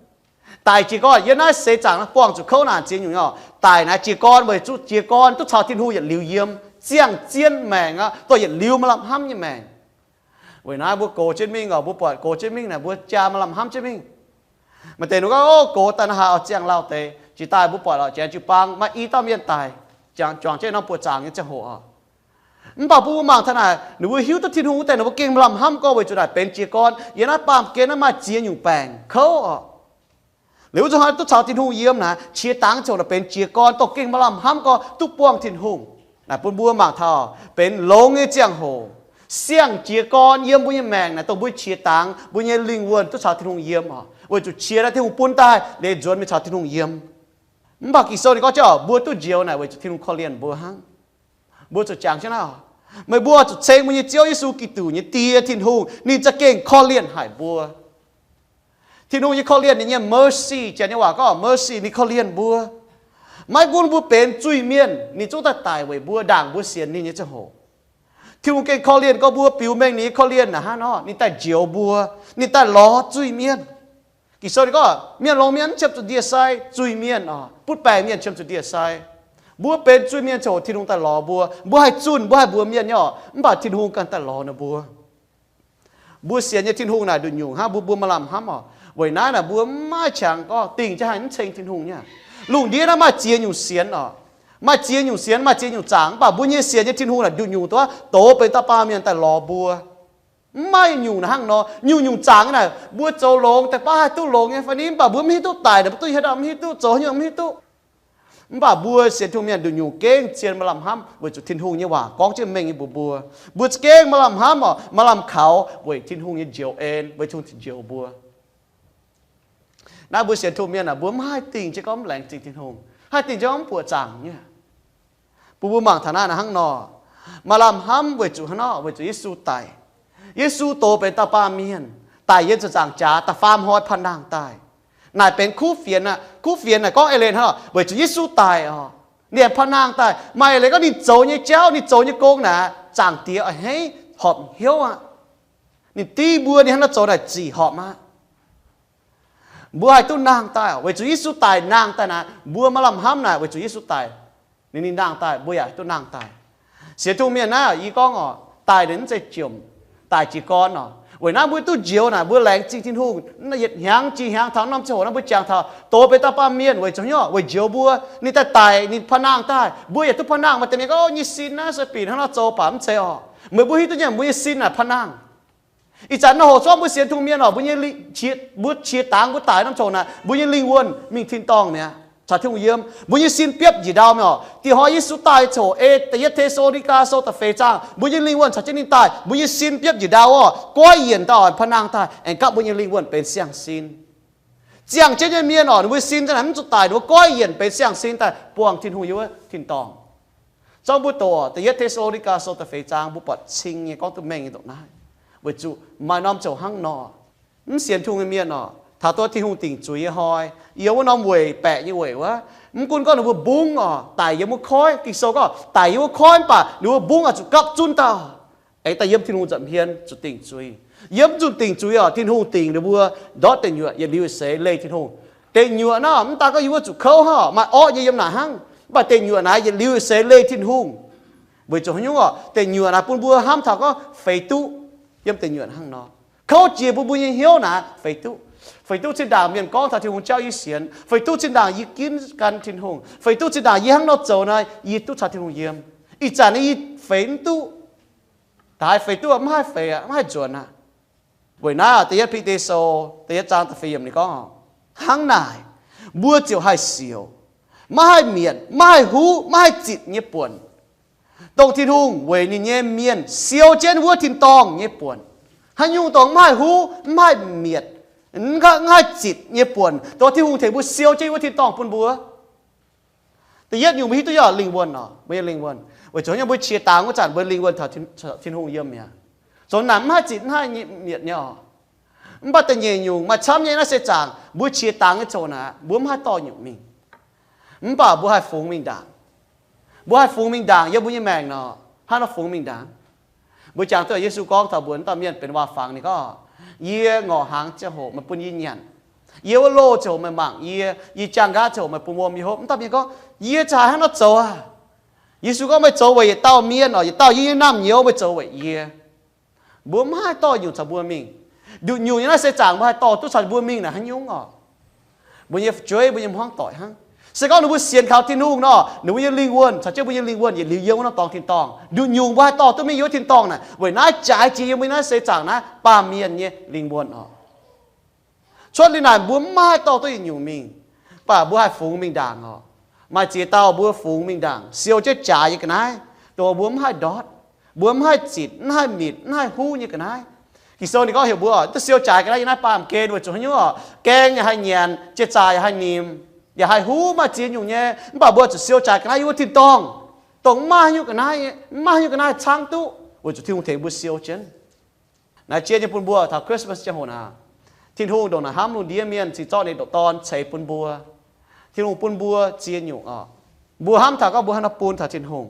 Daic jiez gorn yiem naaiv seix zaangc naaiv buangh zuqc kouv naanc ziex nyungc oc. Daic naaic jiez gorn weic zuqc jiez gorn duqv caux Tin-Hungh yietc liuz yiem, ziangh zien maengc aqv, dongh yietc liuz maaih lamh hnamv nyei maengc. Weic naaiv mbuo gox jienv mingh oc, mbuo buatc gox jienv mingh naaic mbuo jaa maaih lamh hnamv jienv mingh. Maaih deix ninh gorngv, o, gox daaih naaiv haaix oix ziangh lauh deix, jiex daaih mbuo buatc oc, janx jiu-baang maaih i dauh mienh daic, juangc jienv norm buoqc zaangc nyei ziangh hoc oc. Mv baac bun mbuo mangc taux naaic, ninh mbuo hiuv duqv Tin-Hungh wuov deix ninh mbuo gengh maaih lamh hnamv gorngv weic zuqc naaic benx jiez gorn. Yiem naaiv baamh gen naaiv maaih ziex nyungc baengc kouv oc. Liuz wuov zuqc hnoi duqv caux Tin-Hungh yiem naaic, qiex dangx ziangh hoc naaic benx jiez gorn, dongh gengh maaih lamh hnamv gorngv duqv buangh Tin-Hungh. Naaic bun mbuo mangc taux benx longx nyei ziangh hoc, siang jiez gorn yiem mbuo nyei maengc naaic, dongh mbuo qiex dangx mbuo nyei lingh wuonh duqv caux Tin-Hungh yiem oc. Weic zuqc qiex naaiv Tin-Hungh bun daaih leiz nzuonx mingh caux Tin-Hungh yiem. Mv baac Ging-Sou ninh gorngv jienv oc, mbuo duqv njoux naaic weic zuqc Tin-Hungh korv-lienh mbuo hnangv. Mbuo zuqc jangx jienv naaiv oc, meih mbuo zuqc ceng mbuo nyei Ziouv Yesu Giduc nyei Die, Tin-Hungh, ninh za'gengh korv-lienh haic mbuo. Tin-Hungh nyei korv-lienh, ninh nyei mercy, Janx nyei waac gorngv mercy, ninh korv-lienh mbuo. Maiv gunv mbuo benx zuiz-mienh, ninh zungv daaih daic weic mbuo, ndaangc mbuo sienx ninh nyei ziangh hoc. Tin-Hungh gengh korv-lienh gorngv mbuo biux mengh ninh nyei korv-lienh naaic hnangv nor, ninh daaih njoux mbuo, ninh daaih lorz zuiz-mienh. Ging-Sou ninh gorngv mienh longx mienh mv qiemx zuqc ndie-sai, zuiz-mienh oc, butv-baengc mienh qiemx zuqc ndie-sai. Mbuo benx zuiz-mienh ziouc Tin-Hungh daaih lorz mbuo. Mbuo haih zunh, mbuo haih mbuox mienh nyei oc, mv baac Tin-Hungh ganh daaih lorz ninh mbuo. Mbuo sienx nyei Tin-Hungh naaic nduqc nyungc hnangv, mbuo, mbuo maaih lamh hnamv oc. Weic naaiv naaic mbuo mv maaih qangx gorngv dingc jienv haaix mv ceng Tin-Hungh nyei. Lungh ndiev naaiv maaih ziex nyungc sienx oc. Maaih ziex nyungc sienx, maaih ziex nyungc zaangc, mv baac mbuo nyei sienx nyei Tin-Hungh naaic nduqc nyungc duqv doz benx dauh baamh mienh daaih lorz mbuo. Mv maaih nyungc naaic hnangv nor. Nyungc-nyungc zaangc naaic mbuo zoux longx, daaih baav haih duqv longx nyei fai ni, mv baac mbuo mv hiuv duqv daic naaic mbuo duqv haaix dauh mv hiuv duqv, zoux haaix nyungc mv hiuv duqv. Mv baac mbuo sienx Tin-Hungh mienh nduqc nyungc gengh zien maaih lamh hnamv weic zuqc Tin-Hungh nyei waac gorngv jienv mengh nyei mbuox mbuo. Mbuo za'gengh maaih lamh hnamv oc, maaih lamh kaux weic Tin-Hungh nyei njoux en, weic Tin-Hungh njoux mbuo. Naaiv mbuo sienx Tin-Hungh mienh aah, mbuo mv haih dingc jienv gorngv mv laengz zingh Tin-Hungh, haih dingc jienv gorngv mv buoqc zaangc nyei. Bun mbuo mangc taux naaiv naaic hnangv nor, maaih lamh hnamv weic zuqc hnangv nor, weic zuqc Yesu daic. Yesu doz benx dauh baamh mienh, daic yiem ziepc nzaangc jaax, da'faam hnoi pa'nangh daaih. Naaic benx kuv fienx aqv. Kuv fienx naaic gorngv eix leiz hnangv nor, weic zuqc Yesu daic oc, ninh pa'nangh daaih. Maaih eix leiz gorngv ninh zoux nyei jauv, ninh zoux nyei gong naaic, Zaangc Diex oix haiz horpc hnyouv aqv. Ninh dingv mbuo ninh hnangv nor zoux naaic zic horpc aqv. Mbuo haih duqv nangh daaih oc, weic zuqc Yesu daic nangh daaih naaic. Mbuo maaih lamh hnamv naaic weic zuqc Yesu daic, ninh, ninh nangh daaih, mbuo yaac duqv nangh daaih. Sienx Tin-Hungh mienh naaiv yie gorngv oc, daic ninh mv zeiz jomc, daic jiez gorn oc. Weic naaiv mbuo duqv njoux naaic, mbuo laengz zingh Tin-Hungh. Yietc hnyangx jiex hnyangx taux norm ziangh hoc naaiv mbuo jangx taux doz benx dauh baamh mienh weic zuqc hnyouv, weic njoux mbuo. Ninh daaih daic, ninh pa'nangh daaih, mbuo yaac duqv pa'nangh. Maaih deix mienh gorngv, nyei sin naaiv se binc hnangv nor zoux baac mv zeiz oc. Meih mbuo hiuv duqv nyei, mbuo nyei sin naaic pa'nangh. Ih zanc nor hoc cuotv mbuo sienx Tin-Hungh mienh oc, mbuo nyei lingh, qiex, mbuo qiex dangx mbuo daic norm ziangh hoc naaic, mbuo nyei lingh wuonh mingh tin-dorngh mi'aqv, caux Tin-Hungh yiem. Mbuo nyei sin biopv njiec ndau mi'aqv oc. Diex hnoi Yesu daaih ziangh hoc, eix da'yietv Te^saa^lo^ni^gaa Sou da'feix zaang, mbuo nyei lingh wuonh caux jienv ninh daaih, mbuo nyei sin biopv njiec ndau oc, goiv yienc daaih oc, pa'nangh daaih, aengx gapv mbuo nyei lingh wuonh benx siang-sin. Ziangh jienv nyei mienh oc, ninh mbuo sin zanc naaic mv zuqc daic, ninh mbuo goiv yienc benx siang-sin daaih buangh Tin-Hungh yiem wuov tin-dorngh. Zorqv mbuo doqc da'yietv Te^saa^lo^ni^gaa Sou da'feix zaang, mbuo buatc cing nyei gorngv duqv mengh nyei ndongc naaiv. Weic zuqc maaih norm ziouc hnangv nor, mv sienx Tin-Hungh nyei mienh oc, taux duqv Tin-Hungh dingc zuiz nyei hnoi, yiem wuov norm weic baeqc nyei weic wuov, mv gunv gorngv ninh mbuo mbungv oc, daic yiem wuov koiv, Ging-Sou gorngv daic yiem wuov koiv, mv baac ninh mbuo mbungv oix zuqc gapv zunv dauh, aengx daaih yiem Tin-Hungh nza'hmien zuqc dingc zuiz. Yiem zuqc dingc zuiz oc, Tin-Hungh dingc ninh mbuo ndortv deic nyuoqc yietc liuz seix leih Tin-Hungh. Deic nyuoqc naaiv mv daaih gorngv yiem wuov zuqc kouv hnangv, maaih orqv nyei yiem naaic hnangv, mv baac deic nyuoqc naaiv yietc liuz seix leih Tin-Hungh. Weic zuqc haaix nyungc oc? Deic nyuoqc naaiv bun mbuo hnamv taux gorngv feix duqv. Yiem deic nyuoqc hnangv nor, kouv jiex bun mbuo nyei hnyouv naaiv feix duqv. Feix duqv zinh ndaangc mienh gorngv taux Tin-Hungh jauv yie sienx, feix duqv zinh ndaangc yie ginv gan Tin-Hungh, feix duqv zinh ndaangc yie hnangv nor zoux naaiv yie duqv caux Tin-Hungh yiem. Ih zanc naaiv yie feix mv duqv. Daaih feix duqv mv haih feix aqv, mv haih nzuonx aqv. Weic naaiv da'yietv Bide Sou da'yietv zaang da'feix yiemc ninh gorngv, hnangv naaic, mbuo ziouc haih siouc, maiv haih mietc, maiv haih huv, maiv haih zitc nyei buonc, dongh Tin-Hungh weic ninh nyei mienh siou jienv wuov tin-dorngh nyei buonc. Haaix nyungc dongh mv haih huv, mv haih mietc, mv haih zitc nyei buonc, dongh Tin-Hungh tengx mbuo siou jienv wuov tin-dorngh bun mbuo. Da'yietv nyungc mbuo hiuv duqv nyei lingh wuonh oc, mbuo nyei lingh wuonh. Weic zuqc mbuo qiex dangx wuov zanc mbuo lingh wuonh taux Tin-Hungh yiem mi'aqv. Zoux naaic mv haih zitc mv haih mietc nyei oc. Mv baac da'nyeic nyungc maaih camv nyei naaiv se zaangc mbuo qiex dangx nyei ziouc naaic mbuo mv haih dorh nyungc mingh. Mv baac mbuo haih fungx mingh ndaangc. Mbuo haih fungx mingh ndaangc yiem mbuo nyei maengc nor, hnangv nor fungx mingh ndaangc. Mbuo jangx duqv Yesu gorngv taux mbuo dauh mienh benx waac-fangx ninh gorngv, yie ngorc hnaangx ziangh hoc meih bun yie nyanc, yie wuov loh ziangh hoc meih mangc yie, yie jaang nqaatv ziangh hoc meih bun wuom yie hopv. Mv dauh mienh gorngv, yie za'gengh hnangv nor zoux aqv. Yesu gorngv, meih zoux weic yietc dauh mienh oc, yietc dauh yie nyei naamh nyouz, meih zoux weic yie. Mbuo mv haih dorh nyungc caux mbuo mingh. Nduqc nyungc nyei naaiv se zaangc mbuo haih dorh duqv caux mbuo mingh naaic haaix nyungc oc? Mbuo nyei fu'jueiv, mbuo nyei hmuangv doic hnangv. Se gorngv ninh mbuo sienx kaux Tin-Hungh nor, ninh mbuo nyei lingh wuonh caux jienv mbuo nyei lingh wuonh yietc liuz yiem wuov norm dorngx tin-dorngh. Nduqc nyungc mbuo haih dorh duqv mingh yiem wuov tin-dorngh naaic, weic naaiv jaaix jiex yiem mbuo naaiv seix zaangc naaiv baamh mienh nyei lingh wuonh oc. Cuotv liuz naaic mbuo mv maaih dorh duqv yietc nyungc mingh, mv baac mbuo haih fungx mingh ndaangc oc. Maaih ziex dauh mbuo fungx mingh ndaangc, siou jienv jaaix nyei ga'naaiv, dongh mbuo mv haih ndortv, mbuo mv haih zitc, mv haih mitc, mv haih huv nyei ga'naaiv. Ging-Sou ninh gorngv heuc mbuo oc, duqv siou jaaix ga'naaiv yiem naaiv baamh gen, weic zuqc haaix nyungc oc? Gaeng yaac haih nyanc, jiex zaac yaac haih nimc, yaac haih huv, maaih ziex nyungc nyei, mv baac mbuo zuqc siou jaaix ga'naaiv yiem wuov tin-dorngh, dongh mv maaih haaix nyungc ga'naaiv, mv maaih haaix nyungc ga'naaiv caangv duqv, weic zuqc Tin-Hungh tengx mbuo siou jienv. Naaiv jien nyei bun mbuo taux Christmas ziangh hoc naaic, Tin-Hungh ndongc naaic hnamv lungh ndiev mienh, cingx zorqv ninh nyei ndoqc Dorn ceix bun mbuo. Tin-Hungh bun mbuo ziex nyungc oc. Mbuo hnamv taux gorngv mbuo haaix nor bun taux Tin-Hungh.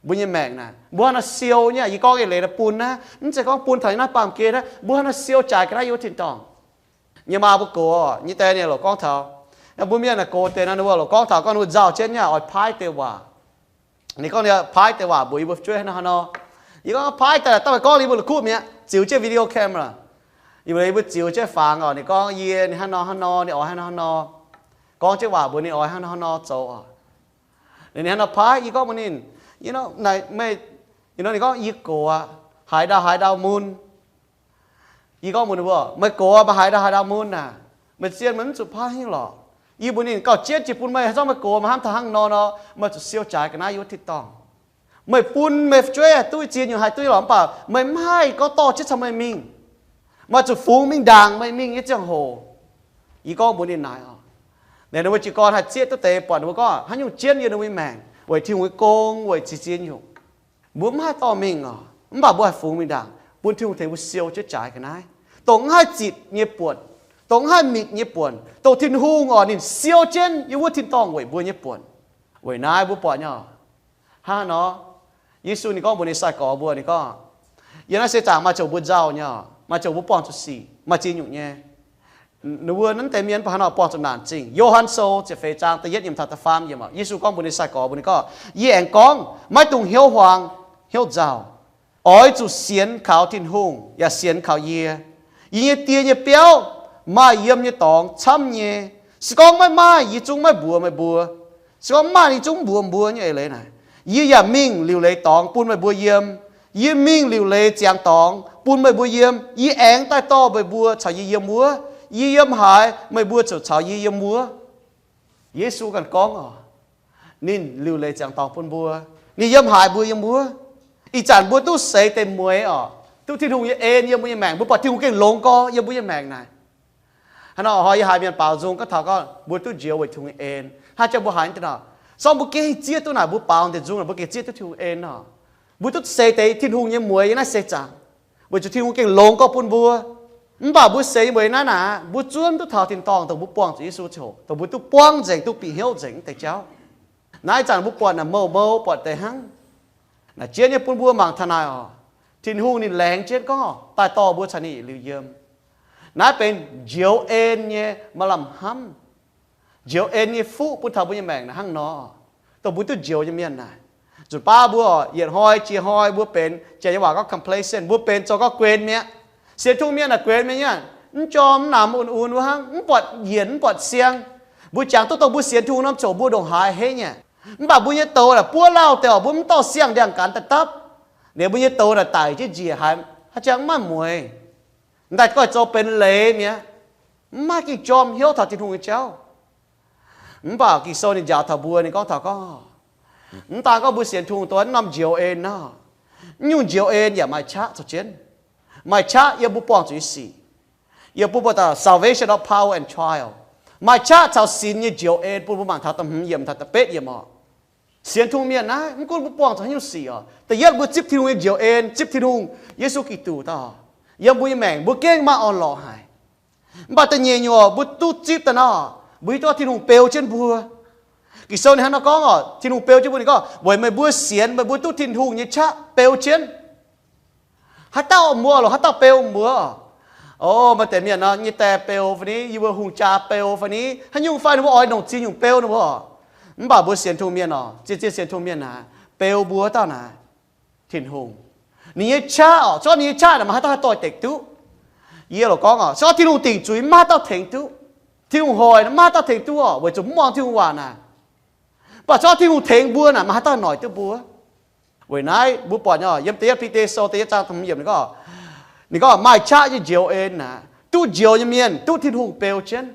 Mbuo nyei maengc naaic, mbuo hnangv nor siou nyei. Yie gorngv eix leiz naaiv bun naaiv, mv zeiz gorngv bun taux yie naaiv baamh gen naaiv, mbuo hnangv nor siou jaaix ga'naaiv yie wuov tin-dorngh. Yie maa mbuo gox, yie deix ninh loc gorngv taux, mbuo mienh naaic gox deix nor, ninh mbuo loc gorngv taux gorngv ninh mbuo nzauh jienv nyei oix paaiv deix waac. Ninh gorngv ninh paaiv deix waac mbuox yie mbuo fu'jueiv hnangv nor. Yie gorngv paaiv daaih, daaih meih gorngv yie mbuo la'kuqv mi'aqv, ziux jienv video camera. Yie mbuo, yie mbuo ziux jienv fangx oc. Ninh gorngv yie, ninh hnangv nor hnangv nor, ninh oix hnangv nor hnangv nor, gorngv jienv waac mbuox ninh oix hnangv nor hnangv nor zoux oc. Ninh hnangv nor paaiv, yie gorngv mbuox ninh, you know, meih, you know, ninh gorngv yie gox aqv, haaix ndau haaix ndau mun. Yie gorngv mbuox ninh mbuo, meih gox aqv, meih haaix ndau haaix ndau mun naaic, meih zien meih mv zuqc paaiv haaix nyungc lorqc. Yie mbuox ninh gauh jienv jiex bun meih, haaix zanc meih gox meih hnamv taux hnangv nor nor, meih zuqc siou jaaix ga'naaiv yie wuov tin-dorngh. Meih bun meih fu'jueiv duqv ziex nyungc haih duqv lorqc, mv baac meih mv haih gorngv dorh jienv caux meih mingh. Meih zuqc fungx mingh ndaangc meih mingh nyei ziangh hoc. Yie gorngv mbuox ninh naaic oc. Ninh mbuo jiez gorn haih zieqv duqv deix, buatc ninh mbuo gorngv haaix nyungc jienv yiem ninh mbuo nyei maengc weic Tin-Hungh nyei gong, weic ziex ziex nyungc. Mbuo mv haih dorh mingh oc, mv baac mbuo haih fungx mingh ndaangc bun Tin-Hungh tengx mbuo siou jienv jaaix ga'naaiv, dongh mv haih zitc nyei buonc, dongh mv haih mitc nyei buonc, dongh Tin-Hungh oc ninh siou jienv yiem wuov tin-dorngh weic mbuo nyei buonc. Weic naaiv mbuo buatc nyei oc. Hnangv nor, Yesu ninh gorngv mbuox ninh sai-gorx mbuo, ninh gorngv, yiem naaiv seix zaangc maaih zouc mbuo nzauh nyei oc, maaih zouc mbuo buangh zuqc sic, maaih ziex nyungc nyei. Ninh mbuo naaiv deix mienh mv baac hnangv nor buangh zuqc naanc zingh. Yo^han Sou ziepc feix zaang da'yietv nyiemc taux da'faam yiem oc. Yesu gorngv mbuox ninh sai-gorx mbuo, ninh gorngv, yie aengx gorngv, maiv dungx hnyouv huaang hnyouv nzauh. Oix zuqc sienx kaux Tin-Hungh yaac sienx kaux yie. Yie nyei Die nyei biauv maaih yiem nyei dorngx camv nyei. Se gorngv maiv maaih, yie zungv maiv mbuox meih mbuo. Se gorngv maaih, yie zungv mv mbuox mbuo nyei eix leiz naaic. Yie yaac mingh liuc leiz dorngx bun meih mbuo yiem. Yie mingh liuc leiz ziangx dorngx bun meih mbuo yiem. Yie aengx daaih dorh meih mbuo caux yie yiem wuov. Yie yiem haaix, meih mbuo ziouc caux yie yiem wuov. Yesu ganh gorngv oc, ninh liuc leiz ziangx dorngx bun mbuo, ninh yiem haaix mbuo yiem wuov. Ih zanc mbuo duqv seix deix mueix oc, duqv Tin-Hungh nyei en yiem mbuo nyei maengc, mbuo buatc Tin-Hungh gengh longx gorx yiem mbuo nyei maengc naaic. Hnangv nor hnoi yie haiz mienh baaux nzung gorngv taux gorngv mbuo duqv njoux weic Tin-Hungh nyei en. Hnangv jangx mbuo haiz deix nor, sorng mbuo gengh zieqv duqv naaic, mbuo baaux deix nzung naaic mbuo gengh zieqv duqv Tin-Hungh en nor. Mbuo duqv seix deix Tin-Hungh nyei mueix yiem naaiv seix zaangc, weic zuqc Tin-Hungh gengh longx gorx bun mbuo. Mv baac mbuo seix nyei mueix naaiv naaic, mbuo zuov mv duqv taux tin-dorngh dongh mbuo buangh zuqc Yesu ziangh hoc, dongh mbuo duqv buangv nzengc, duqv bieqc hnyouv nzengc deix jauv. Naaiv zanc mbuo buatc naaic mouc mou buatc deix hnangv. Naaic jienv nyei bun mbuo mangc taux naaic oc, Tin-Hungh ninh laengz jienv gorngv daaih dorh mbuo caux ninh yietc liuz yiem. Naaiv benx njoux en nyei maaih lamh hnamv. Njoux en nyei fuqv bun taux mbuo nyei maengc naaic hnangv nor, dongh mbuo duqv njoux nyei mienh naaic. Nzunc baav mbuo yietc hnoi jiex hnoi mbuo benx, janx nyei waac gorngv complacent, mbuo benx zoux gorngv guen mi'aqv. Sienx Tin-Hungh mienh naaic guen mi'aqv, mv jorm mv namx un-un wuov hnangv, mv buatc yienc mv buatc siang. Mbuo jangx duqv dongh mbuo sienx Tin-Hungh norm ziouc mbuo ndongc haaix henv nyei. Mv baac mbuo nyei douz naaic buov lauh deix oc, mbuo mv dorh siang-ndiangx-gaanx daaih dapv. Liuz mbuo nyei douz naaic daic jienv njiec haic, haaix jangx mv maaih mueix. M'daaih goiv zoux benx leiz mi'aqv, mv maaih ging-jorm hnyouv taux Tin-Hungh nyei jauv. Mv baac Ging-Sou ninh njaaux taux mbuo, ninh gorngv taux gorngv, mv daan gorngv mbuo sienx Tin-Hungh dongh wuov norm njoux en nor, mv nyungc njoux en yaac maaih qaqv zoux jienv. Maaih qaqv yiem mbuo buangh zuqc nyei sic, yiem mbuo mbuox daaih salvation of power and trial. Maaih qaqv caux sinx nyei njoux en bun mbuo mangc taux da'hmz yiemc taux da'betv yiemc oc. Sienx Tin-Hungh mienh naaiv, mv gunv mbuo buangh zuqc haaix nyungc sic oc, da'yietv mbuo zipv Tin-Hungh nyei njoux en, zipv Tin-Hungh, Yesu Giduc daaih yiem mbuo nyei maengc, mbuo gengh maaih orn-lorqc haic. Mv baac da'nyeic nyungc oc, mbuo duqv zipv daaih nor, mbuo hiuv duqv Tin-Hungh beu jienv mbuo. Ging-Sou ninh hnangv nor gorngv oc, Tin-Hungh beu jienv mbuo, ninh gorngv, weic meih mbuo sienx, meih mbuo duqv Tin-Hungh nyei qaqv beu jienv. Haaix dauh mbuo lorqc, haaix dauh beu mbuo? O, maaih deix mienh nor, nyei die beu fai ni, yie mbuo hungh jaa beu fai ni, haaix nyungc fai ninh mbuo oix longc ziex nyungc beu ninh mbuo. Mv baac mbuo sienx Tin-Hungh mienh oc, zien-zien sienx Tin-Hungh mienh naaic, beu mbuo dauh naaic, Tin-Hungh. Ninh nyei qaqv oc, se gorngv ninh nyei qaqv naaic maiv haaix dauh haih doix-dekc duqv. Yie lorqc gorngv oc, se gorngv Tin-Hungh dingc zuiz maiv haaix dauh tengx duqv. Tin-Hungh hoic maiv haaix dauh tengx duqv oc, weic zuqc mv muangx Tin-Hungh waac naaic. Mv baac se gorngv Tin-Hungh tengx mbuo naaic, maiv haaix dauh noic duqv mbuo. Weic naaiv mbuo buatc nyei, yiem da'yietv Bide Sou da'yietv zaang da'hmz yiemc ninh gorngv, ninh gorngv maaih qaqv nyei njoux en naaic, duqv njoux nyei mienh duqv Tin-Hungh beu jienv.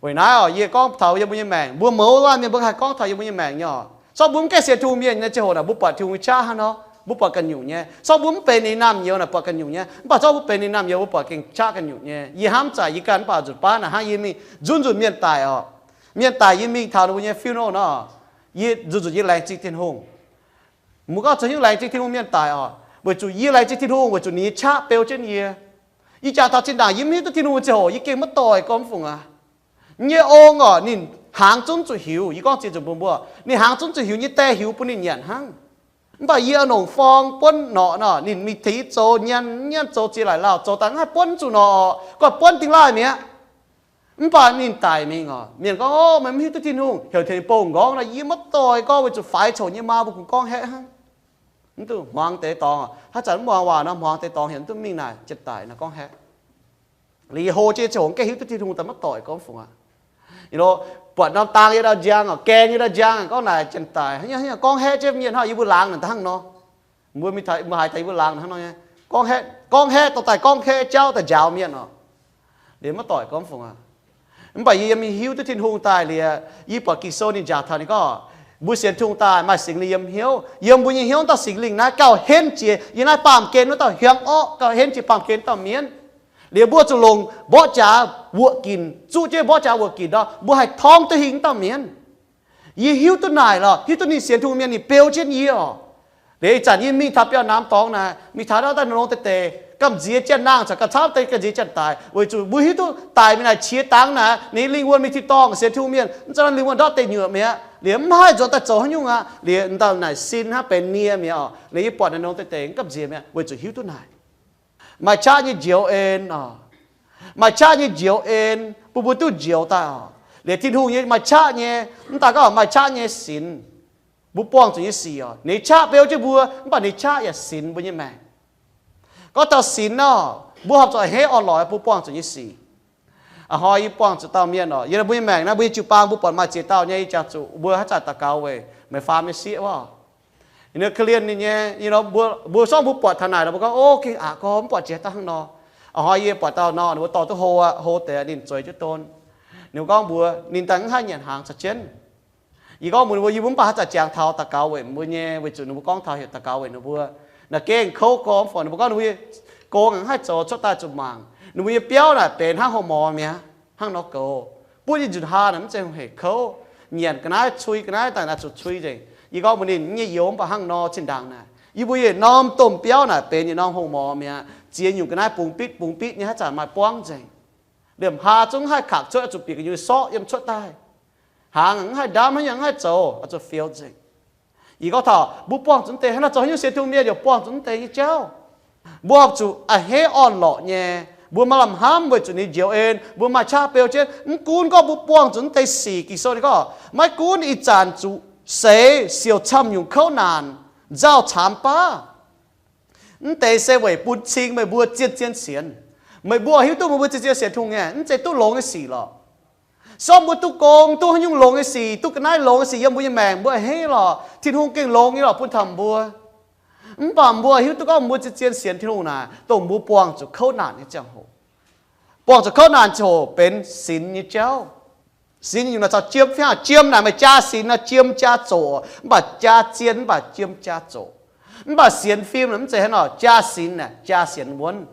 Weic naaiv oc, yie gorngv taux yiem mbuo nyei maengc, mbuo mouz laanh mienh mbuo haih gorngv taux yiem mbuo nyei maengc nyei oc. Se gorngv mbuo mv gaengh sienx Tin-Hungh mienh nyei ziangh hoc naaic, mbuo buatc Tin-Hungh nyei qaqv hnangv nor, mbuo buatc ganh nyungc nyei. Se gorngv mbuo mv benx ninh nyei naamh nyouz naaic, buatc ganh nyungc nyei. Mv baac se gorngv mbuo benx ninh nyei naamh nyouz, mbuo buatc gengh qaqv ganh nyungc nyei. Yie hnamv zaqc yie ganh mv baac nzunc baav naaic hnangv yie mingh nzunc nzunc mienh daic oc. Mienh daic yie mingh taux ninh mbuo nyei funeral nor, yie nzunc nzunc yie laengz zingh Tin-Hungh. Mbuo gorngv caux hnyouv laengz zingh Tin-Hungh mienh daic oc, weic zuqc yie laengz zingh Tin-Hungh weic zuqc ninh nyei qaqv beu jienv yie. Yie jangx taux zinh ndaangc yie mv hiuv duqv Tin-Hungh nyei ziangh hoc yie gengh maiv doix gormx fungc aqv. Nyei ong oc, ninh hnaangx zungv zuqc hiuv. Yie gorngv ziex nzunc bun mbuo, ninh hnaangx zungv zuqc hiuv, nyei die hiuv bun ninh nyanc hnangv. Mv baac yie nongc forng buonv norqc nor, ninh mingh tengx yie zoux nyanc, nyanc zoux ziex laaic lauh, zoux daaih mv haih buonv zuqc norqc, gorngv buonv dingh laaih mi'aqv. Mv baac ninh daic mingh oc. Mienh gorngv, Ov, meih mv hiuv duqv Tin-Hungh. Heuc tengx bou m'nqorngv nor, yie maiv doic gorngv, weic zuqc faix coc nyei maa mbuo kungx gorngv haeqv hnangv. Mv duqv hmuangx deix dorngx, haaix zanc mv muangx waac nor, hmuangx deix dorngx heuc mv duqv mingh naaic, janx-daic nor gorngv haeqv. Liuz yie hlo jienv ziangh hoc gengh hiuv duqv Tin-Hungh daaih maiv doic gorngv fungc aqv. Buatc norm dang yie ndau njang oc, gaeng yie ndau njang, gorngv naaic janx-daic, gorngv haeqv jienv mienh hnangv, yie mbuo laangz naaic hnangv nor. Mbuo mingh haaix daaih yie mbuo laangz hnangv nor nyei. Gorngv haeqv dorh daaih gorngv haeqv jauv daaih njaaux mienh oc. Liuz maiv doic gorngv fungc aqv. Mv baac yie yiem hiuv duqv Tin-Hungh daaih liuz, yie buatc Ging-Sou ninh njaaux taux ninh gorngv, mbuo sienx Tin-Hungh daaih maaih Singx Lingh yiem hnyouv. Yiem mbuo nyei hnyouv dauh Singx Lingh naaiv gauh henv jiex yie naaiv baamh gen wuov dauh hiuang orqv, gauh henv jiex baamh gen dauh mienv. Liuz mbuo zuqc longc mborqv jaax wuoqc ginc, zuqv jienv mborqv jaax wuoqc ginc nor, mbuo haih torngv duqv hingh dauh mienv. Yie hiuv duqv naaic lorqc, hiuv duqv ninh sienx Tin-Hungh mienh ninh beu jienv yie oc. Liuz ih zanc yie mingh taux biauv-namx dorngx naaic, mingh taux ndau daaih nongx deix deix, gamh nziex janx-naang caux gamh camv deix gamh nziex janx-daic, weic zuqc mbuo hiuv duqv daic mingh naaic qiex dangx naaic, ninh lingh wuonh mingh tin-dorngh sienx Tin-Hungh mienh, mv zeiz lingh wuonh ndortv deic nyuoqc mi'aqv. Liuz mv haih nzuonx daaih zoux haaix nyungc aqv. Liuz ndau naaic sin hnangv benx nie mi'aqv oc. Liuz yie buatc naaiv nongx deix deix gamh nziex mi'aqv, weic zuqc hiuv duqv naaic. Maaih qaqv nyei njoux en oc. Maaih qaqv nyei njoux en bun mbuo duqv njoux daaih oc. Liuz Tin-Hungh nyei maaih qaqv nyei, mv daaih gorngv maaih qaqv nyei sinx. Mbuo buangh zuqc nyei sic oc. Ninh qaqv beu jienv mbuo, mv baac ninh qaqv yaac sinx mbuo nyei maengc. Gorngv taux sinx nor, mbuo horpc zuqc a'hneiv orn-lorqc mbuo buangh zuqc nyei sic. A'hnoi yie buangh zuqc dauh mienh oc, yiem mbuo nyei maengc naaiv, mbuo nyei jiu-baang mbuo buatc maaih ziex dauh nyei, yie jangx zuqc mbuo haaix zanc daux gaux weic meih faam nyei sieqv wuov. Ninh korv-lienh ninh nyei, mbuo sorngv mbuo buatc taux naaic nor, mbuo gorngv, O, gengh aqc gorngv mv buatc jiex daaih hnangv nor. A'hnoi yie buatc dauh nor, ninh mbuo dorh duqv hlo, hlo deix ninh zueiz jienv don. Ninh mbuo gorngv mbuox ninh daaih mv haih nyanc hnaangx caux jienv. Yie gorngv mbuox ninh mbuo, yie mbuo mv baac haaix zanc jangx taux daux gaux weic mbuo nyei, weic zuqc ninh mbuo gorngv taux heuc daux gaux weic ninh mbuo. Naaiv gengh kouv gormx fai ninh mbuo gorngv ninh mbuo nyei gong mv haih zoux cuotv daaih zuqc mangc. Ninh mbuo nyei biauv naaic benx hnangv horqc morx mi'aqv, hnangv nor goux. Buov nyei nzunc hlaax naaic mv zeiz hungh hec kouv. Nyanc ga'naaiv cui ga'naaiv daaih naaic zuqc cui nzengc. Yie gorngv mbuox ninh, Nyei youz mv baac hnangv nor zinh ndaangc naaic. Yie mbuo yietc norm domh biauv naaic benx yietc norm horqc morx mi'aqv. Ziex nyungc ga'naaiv bungx bitv bungx bitv nyei haaix zanc maaih buangv nzengc. Liemh hlaax zungv mv haih kangx cuotv, oix zuqc bieqc gu'nyuoz sorqv yiem cuotv daaih. Hnaangx mv haih ndamv, haaix nyungc mv haih zoux, oix zuqc fioux nzengc. Yie gorngv taux mbuo buangh zuqc mv deix hnangv naaic zoux haaix nyungc sienx Tin-Hungh mienh yaac buangh zuqc mv deix nyei jauv. Mbuo horpc zuqc a'hneiv orn-lorqc nyei, mbuo maaih lamh hnamv weic zuqc ninh njoux en, mbuo maaih qaqv beu jienv. Mv gunv gorngv mbuo buangh zuqc mv deix sic, Ging-Sou ninh gorngv, maiv gunv ih zanc zuqc seix siouc camv nyungc kouv naanc, nzauh caamx baav. Mv deix se weic bun cing meih mbuo zien-zien sienx. Meih mbuo hiuv duqv meih mbuo zien-zien sienx Tin-Hungh nyei, mv zeiz duqv longx nyei sic lorqc. Sorngv mbuo duqv gong, duqv haaix nyungc longx nyei sic, duqv ga'naaiv longx nyei sic yiem mbuo nyei maengc, mbuo a'hneiv lorqc, Tin-Hungh gengh longx nyei lorqc bun taux mbuo. Mv baac mbuo hiuv duqv gorngv mbuo zien-zien sienx Tin-Hungh naaic, dongh mbuo buangh zuqc kouv naanc nyei ziangh hoc. Buangh zuqc kouv naanc ziangh hoc benx sinx nyei jauv. Sinx nyungc naaic caux jiem fai hnangv? Jiem naaic meih jaa sinx nor, jiem jaa zoqc, mv baac jaa zien, mv baac jiem jaa zoqc. Mv baac sienx fim naaic mv zeiz hnangv nor, jaa sinx naaic jaa sienx wuonv.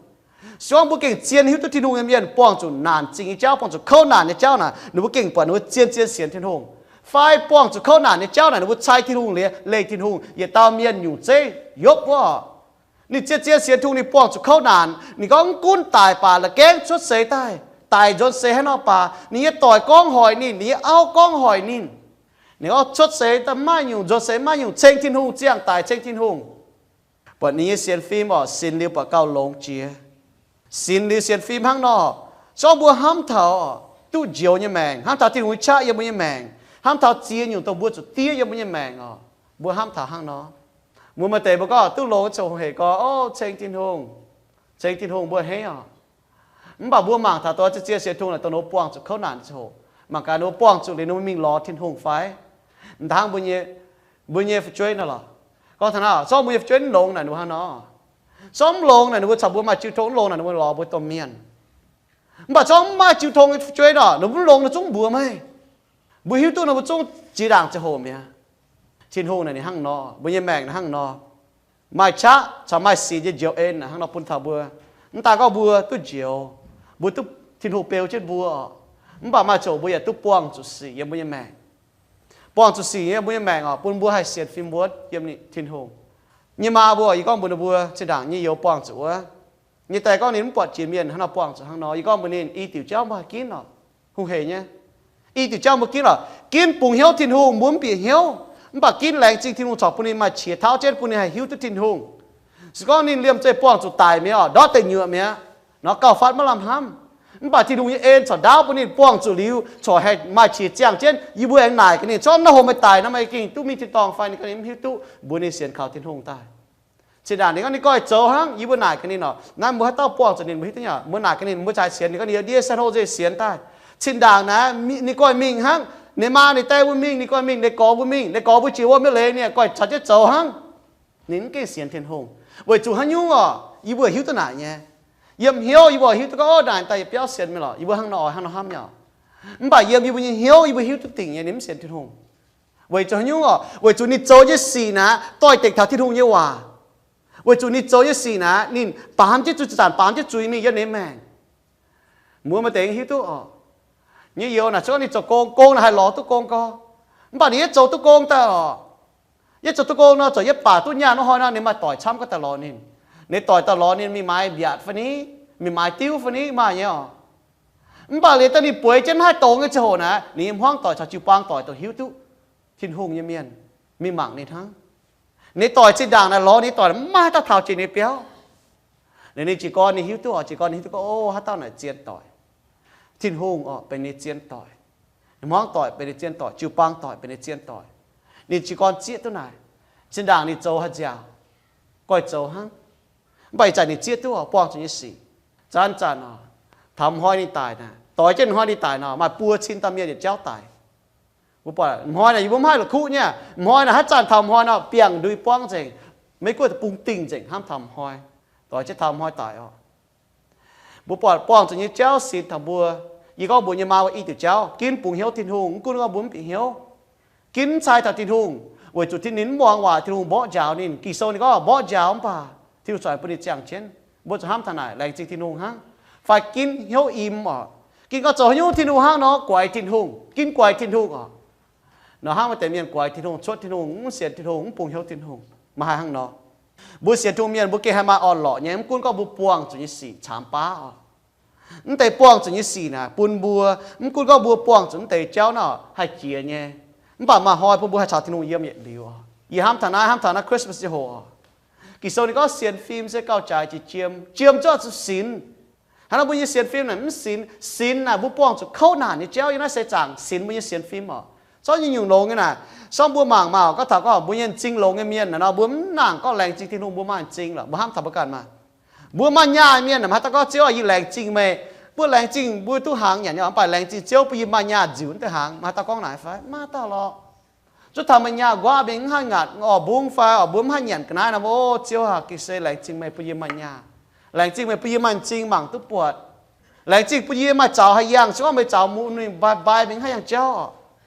Se gorngv mbuo gengh zien hiuv duqv Tin-Hungh nyei mienh buangh zuqc naanc zingh nyei jauv, buangh zuqc kouv naanc nyei jauv naaic, ninh mbuo gengh buatc ninh mbuo zien-zien sienx Tin-Hungh. Fai buangh zuqc kouv naanc nyei jauv naaic, ninh mbuo cai Tin-Hungh liuz leih Tin-Hungh, yietc dauh mienh nyungc zeiv Yopv wuov. Ninh zien-zien sienx Tin-Hungh, ninh buangh zuqc kouv naanc. Ninh gorngv mv gunv daic baac la'gaengh cuotv seix daaih, daic nzuonx seix haaix nor baac, ninh nyei doic gorngv hoic ninh, ninh nyei auv gorngv hoic ninh. Ninh gorngv cuotv seix daaih mv maaih nyungc, nzuonx seix mv maaih nyungc, ceng Tin-Hungh, ziangh daic ceng Tin-Hungh. Buatc ninh nyei sienx fim oc, sinx liuz buatc gauh longx jiex. Sinx liuz sienx fim hnangv nor, se gorngv mbuo hnamv taux duqv njoux nyei maengc, hnamv taux Tin-Hungh nyei qaqv yiem mbuo nyei maengc, hnamv taux ziex nyungc dongh mbuo zuqc diev yiem mbuo nyei maengc oc, mbuo hnamv taux hnangv nor. Mbuo maaih deix mbuo gorngv duqv longx ziangh hoc hec gorngv, O, ceng Tin-Hungh, ceng Tin-Hungh, mbuo a'hneiv oc. Mv baac mbuo mangc taux dongh zien-zien sienx Tin-Hungh naaic dongh ninh mbuo buangh zuqc kouv naanc ziangh hoc. Mangc gaax ninh mbuo buangh zuqc liuz ninh mbuo mingh lorz Tin-Hungh fai? Mv dangv mbuo nyei, mbuo nyei fu'jueiv nor lorqc. Gorngv taux naaiv, se gorngv mbuo nyei fu'jueiv mv longx naaic, ninh mbuo hnangv nor? Se gorngv mv longx naaic, ninh mbuo caux mbuo maaih jiu tong, mv longx naaic, ninh mbuo lorz mbuo domh mienh. Mv baac se gorngv mv maaih jiu tong nyei fu'jueiv nor, ninh mbuo mv longx nor zungv mbuox meih. Mbuo hiuv duqv nor mbuo zungv jiex ndaangc ziangh hoc mi'aqv. Tin-Hungh naaic ninh hnangv nor, mbuo nyei maengc naaic hnangv nor. Maaih qaqv caux maaih sinx nyei njoux en naaic hnangv nor bun taux mbuo. Mv daaih gorngv mbuo duqv njoux, mbuo duqv Tin-Hungh beu jienv mbuo oc, mv baac maaih ziangh hoc mbuo yaac duqv buangh zuqc sic yiem mbuo nyei maengc. Buangh zuqc sic yiem mbuo nyei maengc oc, bun mbuo haih sienx fim wuonv yiem Tin-Hungh. Nyei maa mbuo, yie gorngv mbuox ninh mbuo, zinh ndaangc nyei youz buangh zuqc wuov, nyei daaih gorngv ninh mv buatc jiex mienh hnangv nor buangh zuqc hnangv nor. Yie gorngv mbuox ninh, i diuc jauv mbuo haih ginv oc. Hungh hec nyei. I diuc jauv mbuo ginv oc. Ginv bungx hnyouv Tin-Hungh, mbuo mv bieqc hnyouv. Mv baac ginv laengz zingh Tin-Hungh corc bun ninh maaih qiex tauv jienv bun ninh haih hiuv duqv Tin-Hungh. Se gorngv ninh liemh zeih buangh zuqc daic mi'aqv, ndortv deix nyuoqc mi'aqv, nor gauh fatv maiv lamh hnamv. Mv baac Tin-Hungh nyei en corc ndaauv bun ninh buangh zuqc liuz corc haih maaih qiex ziangh jienv. Yie mbuo aengx naaic gaax ninh, corc naaiv hoc meih daic nor, meih gengh duqv mingh tin-dorngh fai? Ninh gorngv ninh mv hiuv duqv, mbuox ninh sienx kaux Tin-Hungh daaih. Zinh ndaangc ninh gorngv ninh goiv zoux hnangv. Yie mbuo naaic gaax ninh oc, naaiv mbuo haaix dauh buangh zuqc ninh, mbuo hiuv duqv nyei. Mbuo naaic gaax ninh, mbuo caux sienx, ninh gorngv ninh ndiev San Jose sienx daaih. Zinh ndaangc naaiv ninh goiv mingh hnangv. Ninh maa ninh die mbuo mingh, ninh goiv mingh, ninh gorx mbuo mingh, ninh gorx mbuo jiex wuov maiv leiz ninh goiv caux jienv zoux hnangv. Ninh mv gengh sienx Tin-Hungh. Weic zuqc haaix nyungc oc, yie mbuo hiuv duqv naaic nyei. Yiem hnyouv yie mbuo hiuv duqv gorngv, Ov, naaic daaih yietc biauv sienx mingh lorqc, yie mbuo hnangv nor oix hnangv nor hnamv nyei oc. Mv baac yiem yie mbuo nyei hnyouv yie mbuo hiuv duqv dingc nyei ninh mv sienx Tin-Hungh. Weic zuqc haaix nyungc oc? Weic zuqc ninh zoux nyei sic naaic doix-dekc taux Tin-Hungh nyei waac. Weic zuqc ninh zoux nyei sic naaic ninh baamz jienv zuiz, zanc-zanc baamz jienv zuiz mingh yiem ninh maengc. Mbuo maaih deix hiuv duqv oc, nyei youz naaic, se gorngv ninh zoux gong, gong naaic haih lorz duqv gong gorx, mv baac ninh yietv zoux duqv gong daaih oc, yietv zoux duqv gong nor, zoux yietv baac duqv nyaanh wuov hnoi nor, ninh maaih doic camv gorngv daaih lorz ninh. Ninh doic daaih lorz ninh mingh maaiz mbiaatc fai ni, mingh maaiz diuv fai ni, maaih nyei oc. Mv baac liuz daaih ninh bueix jienv mv haih dongz nyei ziangh hoc naaic, ninh nyei hmuangv doic caux jiu-baang doic dongh hiuv duqv Tin-Hungh nyei mienh mingh mangc ninh hnangv. Ninh doic zinh ndaangc naaic lorz ninh doic mv maaih haaix dauh taux jiex ninh biauv. Ninh, ninh jiez gorn ninh hiuv duqv oc, jiez gorn ninh hiuv duqv gorngv, Ov, haaix dauh naaic zien doic. Tin-Hungh oc benx ninh zien doic. Ninh hmuangv doic benx ninh zien doic, jiu-baang doic benx ninh zien doic. Ninh jiez gorn zieqv duqv naaic. Zinh ndaangc ninh zoux haaix nziaauc, goiv zoux hnangv. Mv baac ih zanc ninh zieqv duqv oc, buangh zuqc nyei sic. Zanc-zanc oc, taux hnoi ninh daic naaic, doix jienv hnoi ninh daic nor, maaih buo cin dauh mienh yietc jauv daic. Mbuo buatc hnoi naaic yie mbuo mv haih la'kuqv nyei. Hnoi naaic haaix zanc taux hnoi nor, biangh ndui buangv nzengc. Maiv gunv deic-bung dingh nzengc hnamv taux hnoi, doix jienv taux hnoi daic oc. Mbuo buatc buangh zuqc nyei jauv sinx taux mbuo. Yie gorngv mbuox nyei maa wuov i diuc jauv, ginv bungx hnyouv Tin-Hungh, mv gunv gorngv mbuo mv bieqc hnyouv, ginv cai taux Tin-Hungh, weic zuqc Tin, ninh mv muangx waac, Tin-Hungh mborqv njaaux ninh. Ging-Sou ninh gorngv mborqv njaaux mv baac Tin-Hungh corc bun ninh ziangh jienv. Mbuo zuqc hnamv taux naaic, laengz zingh Tin-Hungh hnangv, fai ginv hnyouv im oc. Ginv gorngv zoux haaix nyungc Tin-Hungh hnangv nor, guaix Tin-Hungh, ginv guaix Tin-Hungh oc. Nor hnangv maaih deix mienh guaix Tin-Hungh, cuotv Tin-Hungh, mv sienx Tin-Hungh, mv bungx hnyouv Tin-Hungh, maaih haaix hnangv nor. Mbuo sienx Tin-Hungh mienh mbuo gengh haih maaih orn-lorqc nyei, mv gunv gorngv mbuo buangh zuqc nyei sic camx baav oc. Mv deix buangh zuqc nyei sic naaic bun mbuo, mv gunv gorngv mbuo buangh zuqc mv deix jauv nor haih jiex nyei, mv baac maaih hnoi bun mbuo haih caux Tin-Hungh yiem yietc liuz oc. Yie hnamv taux naaiv, hnamv taux naaiv Christmas nyei hoc oc. Ging-Sou ninh gorngv sienx fim se gauh jaaix jiex jiem, jiem zuqc zuqc sinx. Hnangv nor mbuo nyei sienx fim naaic mv sinx, sinx naaic mbuo buangh zuqc kouv naanc nyei jauv. Yiem naaiv seix zaangc sinx mbuo nyei sienx fim oc. Zorqv nyungc-nyungc longx nyei naaic, sorng mbuo mangc maah, gorngv taux gorngv mbuo nyei m'zing longx nyei mienh naaic nor, mbuo mv nangc gorngv laengz zingh Tin-Hungh mbuo maaih m'zing lorqc. Mbuo hnamv taux mbuo ganh maah, mbuo maaih nyaah mienh naaic, maiv haaix dauh gorngv, Ziouv aah, yie laengz zingh meih. Mbuo laengz zingh mbuo duqv hnaangx nyanc nyei, mv baac laengz zingh Ziouv bun yie maaih nyaah nziux wuov deix hnaangx, maiv haaix dauh gorngv naaic fai? Maiv dauh lorqc. Zungv taux meih nyaah nquaqv mingh mv haih ngaatc orv mbungv fai orv, mbuo mv haih nyanc ga'naaiv nor, O Ziouv aah, gengh se laengz zingh meih bun yie maaih nyaah. Laengz zingh meih bun yie maaih m'zing mangc duqv buatc. Laengz zingh bun yie maaih zaux haih yangh, se gorngv meih zaux mun mingh mbai mbai mingh mv haih yangh jauv.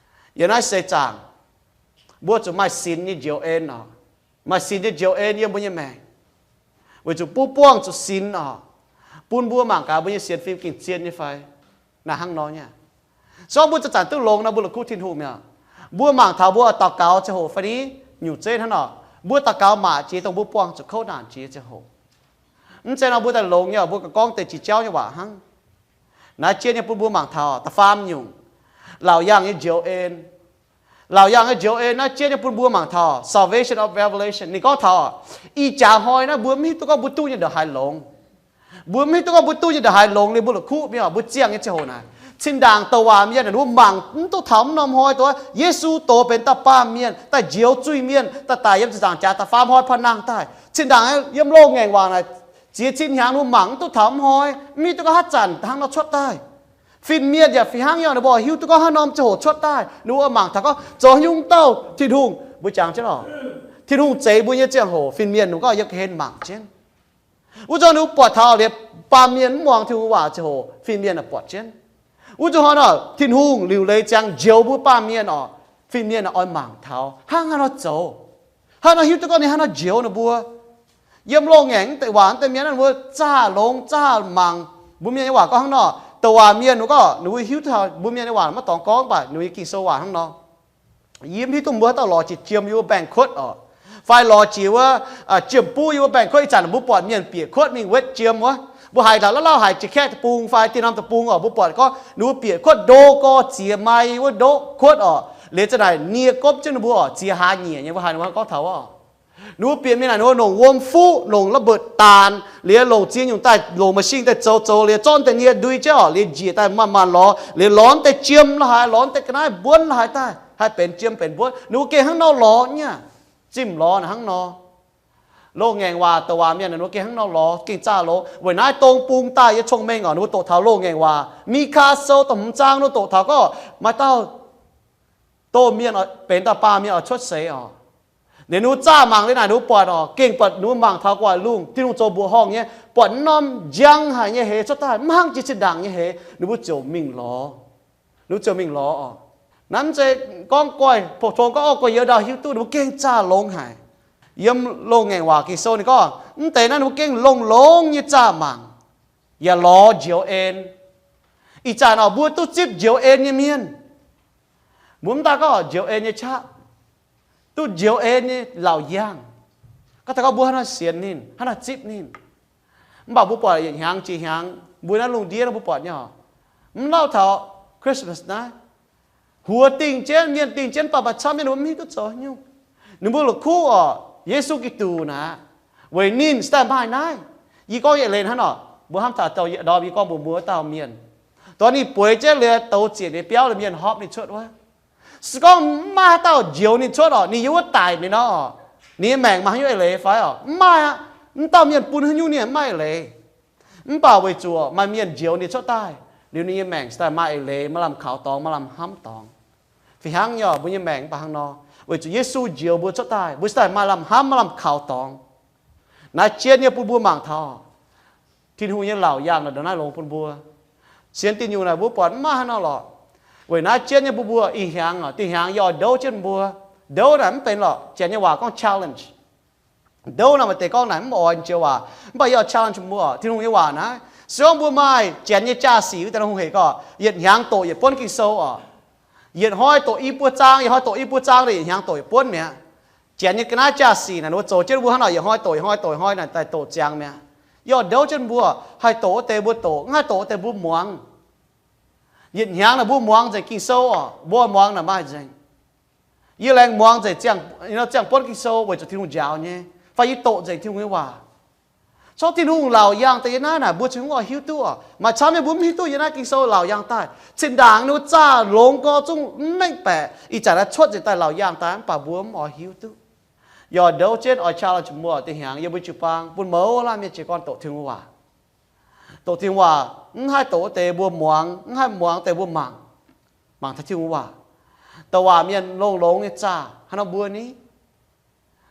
Yiem naaiv seix zaangc mbuo zuqc maaih sinx nyei njoux en oc. Maaih sinx nyei njoux en yiem mbuo nyei maengc, weic zuqc mbuo buangh zuqc sinx oc, bun mbuo mangc gaax mbuo nyei sienx fim gengh zien nyei fai. Naaiv hnangv nor nyei. Se gorngv mbuo zanc-zanc duqv longx nor, mbuo la'kuqv Tin-Hungh mi'aqv. Mbuo mangc taux mbuo daux gaux ziangh hoc fai ni, nyungc zeiv hnangv nor, mbuo daux gaux maac jiex dongh mbuo buangh zuqc kouv naanc jiex ziangh hoc. Mv zeiz nor mbuo daaih longx nyei, mbuo gauh gorngv deix jiex jauv nyei waac hnangv. Naaiv zien nyei bun mbuo mangc taux da'faam nyungc, laauc yaangh nyei njoux en. Laauc yaangh nyei njoux en naaiv zien nyei bun mbuo mangc taux salvation of revelation. Ninh gorngv taux ih jaax hnoi naaiv mbuo mv hiuv duqv gorngv mbuo duqv nyei ndongc haaix longx. Mbuo mv hiuv duqv gorngv mbuo duqv nyei ndongc haaix longx liuz mbuo la'kuqv mi'aqv. Mbuo ziangh nyei ziangh hoc naaiv, zinh ndaangc douc waac mienh naaic, mbuo mangc mv duqv taux mv norm hnoi duqv Yesu doz benx da'faam mienh, daaih njoux zuiz-mienh, daaih daic yiem ziepc nzaangc jaax da'faam hnoi paan nangh daaih. Zinh ndaangc yiem loz-ngaengc waac naaic ziex cin hnyangx, mbuo mangc mv duqv taux mv hnoi, mv hiuv duqv gorngv haaix zanc hnangv nor cuotv daaih. Fin-mienh yaac fih hnangv nyei, ninh mbuo hiuv duqv gorngv haaix norm ziangh hoc cuotv daaih. Ninh mbuo mangc taux gorngv zoux haaix nyungc dauh Tin-Hungh, mbuo jangx jienv oc, Tin-Hungh zeix mbuo nyei ziangh hoc, fin-mienh ninh gorngv yiem ga'hlen mangc jienv. Wuov zanc ninh mbuo buatc taux liuz, baamh mienh mv muangx Tin-Hungh waac ziangh hoc, fin-mienh naaic buatc jienv. Wuov zanc hnoi nor, Tin-Hungh liuc leiz ziangx njoux mbuo baamh mienh oc, fin-mienh naaic oix mangc taux hnangv haaix nor zoux, hnangv haaix nor hiuv duqv gorngv ninh hnangv haaix nor njoux ninh mbuo. Yiem loz-ngaengc mv deix waac mv deix mienh naaiv, ninh mbuo zaah longx zaah mangc. Mbuo mienh nyei waac gorngv hnangv nor, douc waac mienh ninh gorngv ninh mbuo hiuv duqv taux, mbuo mienh nyei waac maiv dorngx gorngv, mv baac ninh mbuo nyei Ging-Sou waac hnangv nor. Yie mv hiuv duqv mbuo haaix dauh lorz jiex jiem yiem wuov banquet oc, fai lorz jiex wuov, ah, jiem-bouv yiem wuov banquet. Ih zanc mbuo buatc mienh bieqc kuotv mingh wetv jiem wuov, mbuo haiz taux lauh lauh haic jiex Kaeqv deic-bung fai dieh norm deic-bung oc, mbuo buatc gorngv ninh mbuo bieqc kuotv ndo gorx ziex mai wuov ndoqv kuotv oc. Liuz za'naaic nie gomv jienv ninh mbuo oc, ziex hlaax nyieqc nyei, mbuo haiz ninh mbuo gorngv taux oc. Ninh mbuo bieqc mingh naaic, ninh mbuo longc wuom fuqv, longc ระเบิด daanh, liuz longc ziex nyungc daaih longc machine daaih zoux zoux, liuz zorqv deix nie ndui jienv oc, liuz njiec daaih maanc maanc lorz, liuz lorz deix jiem la'haaix, lorz deix ga'naaiv mbuonv la'haaix daaih, haih benx jiem benx mbuonv. Ninh mbuo gengh hnangv nor lorz nyei. Zimh lorz naaic hnangv nor. Loz-ngaengc waac douc waac mienh ninh mbuo gengh hnangv nor lorz, gengh zaah longx. Weic naaiv dong bung daaih yie cong-mengh oc, ninh mbuo doqc taux loz-ngaengc waac. Mikaa sou da'hmz zaang ninh mbuo doqc taux gorngv maaih dauh doh mienh benx dauh baamh mienh oix cuotv seix oc. Liuz ninh mbuo zaah mangc liuz naaic ninh mbuo buatc oc, gengh buatc ninh mbuo mangc taux gu'nguaaic lungh, Tin-Hungh zoux mbuoqc horngh nyei, buatc norm njang haic nyei heix cuotv daaih, mv hnangv jiex zinh ndaangc nyei heix, ninh mbuo ziouc mingh lorz. Ninh mbuo ziouc mingh lorz oc. Naaiv mv zeiz gorngv goiv, pou-tong gorngv oix goiv youz ndau hiuv duqv, ninh mbuo gengh zaah longx haic. Yiem loz-ngaengc waac Ging-Sou ninh gorngv, mv deix naaiv ninh mbuo gengh longx-longx nyei zaah mangc, yaac lorz njoux en. Ih zanc oc, mbuo duqv zipv njoux en nyei mienh. Mbuo mv daaih gorngv njoux en nyei qaqv, duqv njoux en nyei laauc yaangh. Gorngv taux gorngv mbuo hnangv naaiv sienx ninh, hnangv naaiv zipv ninh. Mv baac mbuo buatc yietc hnyangx jiex hnyangx, mbuo naaiv lungh ndiev mbuo buatc nyei oc. Mv lauh taux Christmas naaiv, huox dingh jienv, mienh dingh jienv, mv baac maaih camv mienh mbuo mv hiuv duqv zoux haaix nyungc. Ninh mbuo la'kuqv oc, Yesu Giduc naaic, weic ninh cingx daaih maaih naaiv. Yie gorngv yietc lenc hnangv nor, mbuo hnamv taux douc yietc ndorm yie gorngv mbuox mbuo wuov dauh mienh, dongh ninh bueix jienv liuz douz ziec nyei biauv liuz mienh hopv ninh cuotv wuov. Se gorngv mv maaih haaix dauh njoux ninh cuotv oc, ninh yiem wuov daic mingh nor, ninh nyei maengc maaih haaix nyungc eix leiz fai oc? Mv maaih aqv. Mv dauh mienh bun haaix nyungc ninh mv maaih eix leiz. Mv baac weic zuqc maaih mienh njoux ninh cuotv daaih, liuz ninh nyei maengc cingx daaih maaih eix leiz, maaih lamh kaux dorngx, maaih lamh hnamv dorngx. Fih hnangv nyei oc, mbuo nyei maengc mv baac hnangv nor. Weic zuqc Yesu njoux mbuo cuotv daaih, mbuo cingx daaih maaih lamh hnamv, maaih lamh kaux dorngx. Naaiv jienv nyei bun mbuo mangc taux Tin-Hungh nyei laauc yaangh naaic ndongc naaiv longx bun mbuo. Sienx dinh nyungc naaic mbuo buatc mv maaih haaix nor lorqc. Weic naaiv jienv nyei bun mbuo ih hnyangx, dinh hnyangx yie oix ndouv jienv mbuo. Ndouv naaic mv benx lorqc, Janx nyei waac gorngv challenge. Ndouv naaic maaih deix gorngv naaic mv oix joux waac, mv baac yie oix challenge mbuo oc. Tin-Hungh nyei waac naaiv, se gorngv mbuo maaih Janx nyei jaa-sic wuov deix, hungh hec gorqv yietc hnyangx doqc yietc buonv Ging-Sou oc. Yietc hnoi doqc i buo zaang, yietc hnoi doqc i buo zaang, yietc hnyangx doqc yietc buonv mi'aqv. Janx nyei ga'naaiv jaa-sic naaic, ninh mbuo zoux jienv mbuo hnangv nor, yietc hnoi doqc, yietc hnoi doqc, yietc hnoi naaic daaih doqc ziangx mi'aqv. Yie oix ndouv jienv mbuo, haih doqc wuov deix mbuo doqc, mv haih doqc wuov deix mbuo muangx. Yietc hnyangx naaic mbuo muangx nzengc Ging-Sou oc, mbuo muangx naaic maaih nzengc. Yie laengz muangx nzengc ziangh, ziangh buonv Ging-Sou weic zuqc Tin-Hungh njaaux nyei, fai yie doqc nzengc Tin-Hungh nyei waac. Corc Tin-Hungh laauc yaangh deix yiem naaiv naaic, mbuo zungv oix hiuv duqv oc. Maaih camv mienh mbuo mv hiuv duqv yiem naaiv Ging-Sou laauc yaangh daaih. Zinh ndaangc ninh mbuo zaah longx gorx zungv mv mengh baeqc, ih zanc naaiv cuotv nzengc daaih laauc yaangh daaih, mv baac mbuo mv oix hiuv duqv. Yie oix ndouv jienv oix challenge mbuo deix hnyangx yiem mbuo jiu-baang bun mouz laanh mienh jiez gorn doqc Tin-Hungh waac. Doqc Tin-Hungh waac, mv haih doqc wuov deix mbuo muangx, mv haih muangx deix mbuo mangc, mangc taux Tin-Hungh waac. Douc waac mienh longx-longx nyei zaah hnangv nor mbuo ni.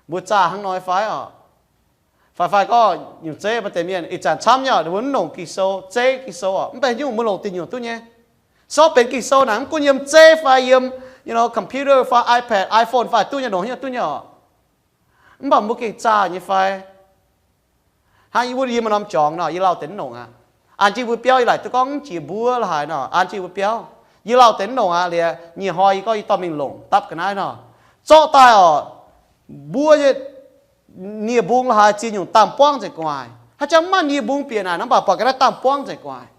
Mbuo zaah hnangv nor fai oc? Fai fai gorngv nyungc zeiv maaih deix mienh ih zanc camv nyei oc, mbuo mv longc Ging-Sou, zeiv Ging-Sou oc, mv baac nyungc mbuo longc dinh nyungc duqv nyei. Sortv benx Ging-Sou naaic mv gunv yiem zeiv fai yiem, you know, computer fai iPad, iPhone fai duqv nyei, longc haaix nyungc duqv nyei oc. Mv baac mbuo gengh zaah nyei fai? Hnangv yie wuov yie maaih norm jorngx nor, yie lauh deix mv longc aqv. An jienv mbuo biauv yie laaic duqv gorngv mv jiex mbuo la'haaix nor, an jienv mbuo biauv. Yie lauh deix mv longc aqv. Liuz nyic hnoi yie gorngv yie dorh mingh longc dapv ga'naaiv nor, zorqv daaih oc, mbuo nie-mbung la'haaix ziex nyungc daanh buangv nzengc gu'nguaaic. Haaix jangx mv maaih nie-mbung bieqc naaic nor, mv baac buatc ga'naaiv daanh buangv nzengc gu'nguaaic.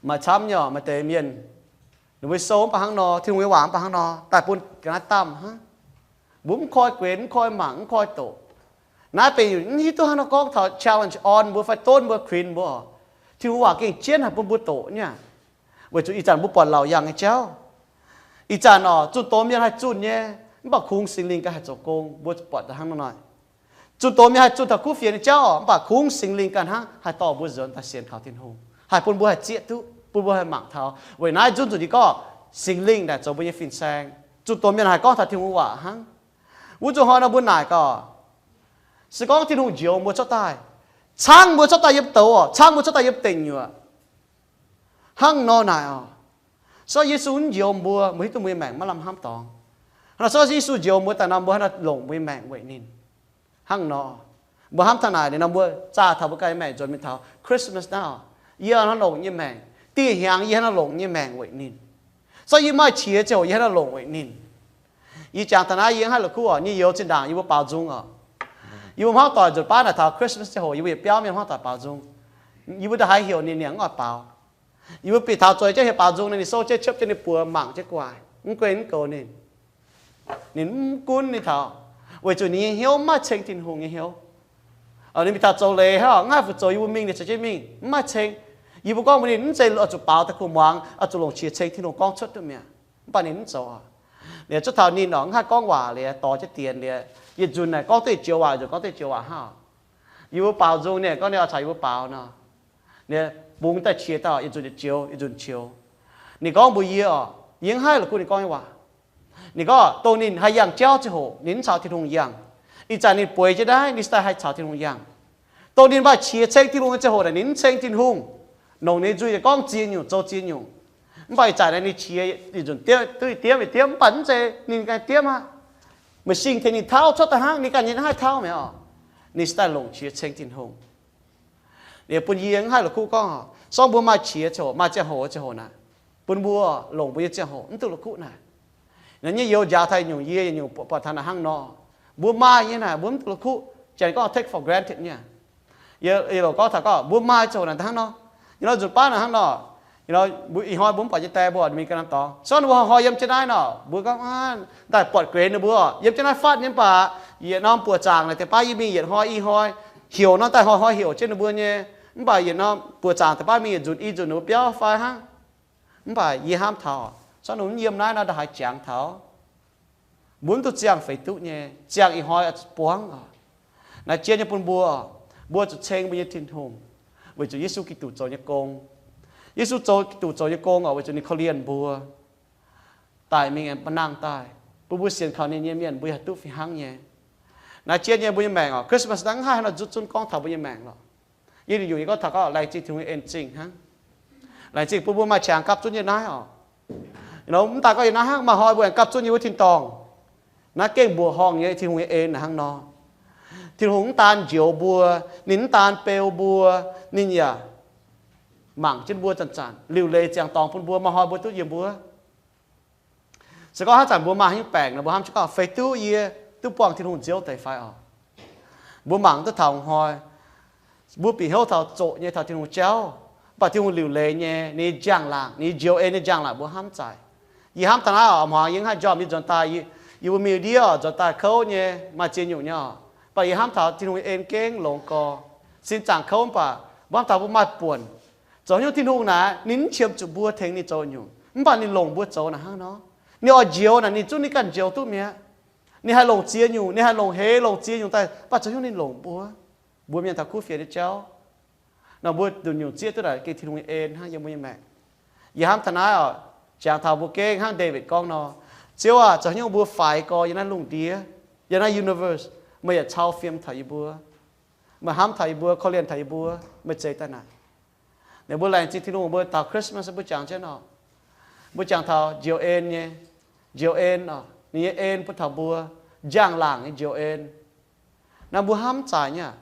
Maaih camv nyei oc, maaih deix mienh, ninh mbuo sou mv baac hnangv nor, Tin-Hungh nyei waac mv baac hnangv nor, daaih bun ga'naaiv daanh hnangv. Mbuo mv koi guenx, mv koi mangc, mv koi doqc. Naaiv benx mv hiuv duqv hnangv nor gorngv taux challenge on mbuo fai donv mbuo, kuinx mbuo oc. Tin-Hungh waac gengh jienv haih bun mbuo doqc nyei. Weic zuqc ih zanc mbuo buatc laauc yaangh nyei jauv. Ih zanc oc, zunh doz mienh haih zunh nyei, mv baac kungx Singx Lingh ganh haih zoux gong, mbuo buatc daaih hnangv nor. Zunh doz mienh haih zunh taux kuv fienx nyei jauv oc, mv baac kungx Singx Lingh ganh hnangv haih dorh mbuo nzuonx daaih sienx kaux Tin-Hungh, haih bun mbuo haih zieqv duqv, bun mbuo haih mangc taux. Weic naaiv nzunc nzunc yie gorngv Singx Lingh naaic zoux mbuo nyei fin-saeng. Zunh doz mienh haih gorngv taux Tin-Hungh waac hnangv. Wuov nzunc hnoi nor mbuo naaic gaax, se gorngv Tin-Hungh njoux mbuo cuotv daaih, caangv mbuo cuotv daaih yiem douz oc, caangv mbuo cuotv daaih yiem deic nyuoqc, hnangv nor naaic oc, se gorngv Yesu mv njoux mbuo, mbuo hiuv duqv mbuo nyei maengc maiv lamh hnamv dorngx. Hnangv nor se gorngv Yesu njoux mbuo daaih nor, mbuo hnangv nor longc mbuo nyei maengc weic ninh. Hnangv nor, mbuo hnamv taux naaic ninh nor, mbuo zaah taux mbuo ganh nyei maengc nzuonx mingh taux Christmas naaiv oc. Yie hnangv nor longc nyei maengc, dih hnyangx yie hnangv nor longc nyei maengc weic ninh. Se gorngv yie maaih qiex ziangh hoc yie hnangv nor longc weic ninh. Yie jangx taux naaiv yie mv haih la'kuqv oc, nyei youz zinh ndaangc yie mbuo baaux nzung oc. Yie mbuo hmuangv doic nzuonx baav naaic taux Christmas ziangh hoc yie mbuo yietc biauv mienh hmuangv doic baaux nzung. Yie mbuo ndaaih haiz heuc ninh, ninh mv oix baaux. Yie mbuo bieqc taux zueiz jienv heuc baaux nzung, ninh, ninh souv jienv ciepv jienv ninh buoz mangc jienv gu'nguaaic, mv guei mv goux ninh. Ninh mv gunv ninh taux, weic zuqc ninh nyei hnyouv mv maaih ceng Tin-Hungh nyei hnyouv. Ninh mingh taux zoux leiz hnangv, mv haih fu zoux, yie mbuo mingh ninh caux jienv mingh, mv maaih ceng. Yie mbuo gorngv mbuox ninh, mv zeiz oix zuqc baaux daaih kuh muangx, oix zuqc longc qiex ceng Tin-Hungh gorngv cuotv duqv mi'aqv. Mv baac ninh mv zoux. Liuz cuotv taux ninh orqc, mv haih gorngv waac liuz dorh jienv dienx liuz, yietc nzunc naaic gorngv duqv joux waac, nzunc gorngv duqv joux waac hnangv. Yie mbuo baaux nzung, ninh gorngv ninh oix caux yie mbuo baaux nor, ninh bungx daaih qiex daaih, yietc nzunc joux, yietc nzunc joux. Ninh gorngv mbuox yie orqc, yie mv haih la'kuqv ninh gorngv nyei waac. Ninh gorngv dongh ninh haih yangh jauv ziangh hoc ninh mv caux Tin-Hungh yangh. Ih zanc ninh bueix jienv naaiv, ninh se daaih haih caux Tin-Hungh yangh. Dongh ninh maaih qiex ceng Tin-Hungh nyei ziangh hoc naaic ninh mv ceng Tin-Hungh. Nongc ninh nzuih daaih gorngv ziex nyungc zoux ziex nyungc. Mv baac ih zanc naaiv ninh qiex yietc nzunc diemv, duqv diemv yietc diemv, mv baac mv zeiz ninh ganh diemv aqv. Ma'sing tengx ninh tauv cuotv daaih hnangv, ninh ganh nyei mv haih tauv mi'aqv orqc. Ninh se daaih longc qiex ceng Tin-Hungh. Liuz bun yie mv haih la'kuqv gorngv, sorng mbuo maaih qiex ziangh hoc, maaih ziangh hoc ziangh hoc naaic, bun mbuo longc mbuo nyei ziangh hoc mv duqv la'kuqv naaic. Naaiv nyei youz njaaux taux nyungc, yie nyungc buatc taux naaic hnangv nor. Mbuo maaih nyei naaic mbuo mv duqv la'kuqv, janx gorngv take for granted nyei. Yie, yie loc gorngv taux gorngv mbuo maaih ziangh hoc naaic hnangv nor. Yie nor nzunc baav naaic hnangv nor. Ih hnoi mbuo buatc nyei die mbuo mingh ganh norm dorngx, sorng ninh mbuo hnoi-hnoi yiem jienv naaiv nor, mbuo gorngv, daaih buatc gueix ninh mbuo yiem jienv naaiv fatv nyei. Mv baac yietc norm buoqc zaangc naaic, deix baav yie mingh yietc hnoi i hnoi, heuc nor daaih hnoi-hnoi heuc jienv ninh mbuo nyei. Mv baac yietc norm buoqc zaangc deix baav mingh yietc nzunc i nzunc ninh mbuo biauv fai hnangv. Mv baac yie hnamv taux, sorng ninh mbuo mv yiem naaiv nor, ndaaih haaix jangx taux. Mbuo mv duqv ziangh feix duqv nyei, ziangh ih hnoi buangv oc. Naaiv jien nyei bun mbuo, mbuo zuqc ceng mbuo nyei Tin-Hungh weic zuqc Yesu Giduc zoux nyei gong. Yesu zoux, Giduc zoux nyei gong oc, weic zuqc ninh korv-lienh mbuo daic mingh aengx nangh daaih, bun mbuo sienx kaux ninh nyei mienh mbuo haih duqv fih hnangv nyei. Naaiv jien nyei mbuo nyei maengc oc, Christmas naaiv mv haih haaix nor nzutv zunv gorngv taux mbuo nyei maengc lorqc. Yie nyungc-nyungc yie gorngv taux gorngv laengz zingh Tin-Hungh nyei en-zingh hnangv. Laengz zingh bun mbuo maaih qangx gapv zunv yie naaiv oc. Mv daaih gorngv yie naaiv hnangv, maaih hnoi mbuo aengx gapv zunv yie wuov tin-dorngh. Naaiv gengh mbuoqc horngh nyei Tin-Hungh nyei en hnangv nor. Tin-Hungh mv daan njoux mbuo, ninh mv daan beu mbuo, ninh yaac mangc jienv mbuo zanc-zanc, liuc leiz ziangx dorngx bun mbuo, maaih hnoi mbuo duqv yiem wuov. Se gorngv haaix zanc mbuo maaih haaix nyungc baengc nor, mbuo hnamv jienv gorngv, feix duqv yie duqv buangh Tin-Hungh nziouv deix fai oc? Mbuo mangc duqv taux hnoi, mbuo bieqc hnyouv taux zoqc nyei taux Tin-Hungh jauv, mv baac Tin-Hungh liuc leiz nyei, ninh nyei njang-laangc, ninh nyei njoux en nyei njang-laangc mbuo hnamv zaic. Yie hnamv taux naaiv oc, mv haaix yie nzuonx daaih, yie mbuo mingh ndiev oc, nzuonx daaih kouv nyei, maaih ziex nyungc nyei oc. Mv baac yie hnamv taux Tin-Hungh nyei en gengh longx gorx, sin zaangc kouv mv baac mbuo hnamv taux mbuo maaih buonc. Zoux haaix nyungc Tin-Hungh naaic ninh mv qiemx zuqc mbuo tengx ninh zoux nyungc, mv baac ninh longc mbuo zoux naaic hnangv nor. Ninh oix njoux naaic ninh zungv ninh ganh njoux duqv mi'aqv. Ninh haih longc ziex nyungc, ninh haih longc heix longc ziex nyungc daaih, mv baac zoux haaix nyungc ninh longc mbuo. Mbuo mienh taux kuv fienx nyei jauv nor, mbuo nduqc nyungc zieqv duqv naaic gengh Tin-Hungh nyei en hnangv yiem mbuo nyei maengc. Yie hnamv taux naaiv oc, jangx taux mbuo gengh hnangv Ndaawitv gorngv nor, Ziouv aac, zoux haaix nyungc mbuo faix gorx yiem naaiv lungh ndiev, yiem naaiv universe, meih yaac cau fiem taux yie mbuo. Meih hnamv taux yie mbuo, korv-lienh taux yie mbuo, meih zeix daaih naaic. Ninh mbuo laengz zingh Tin-Hungh, mbuo taux Christmas mbuo jangx jienv oc, mbuo jangx taux njoux en nyei, njoux en oc, ninh nyei en bun taux mbuo, njang-laangc nyei njoux en. Naaiv mbuo hnamv zaic nyei aac,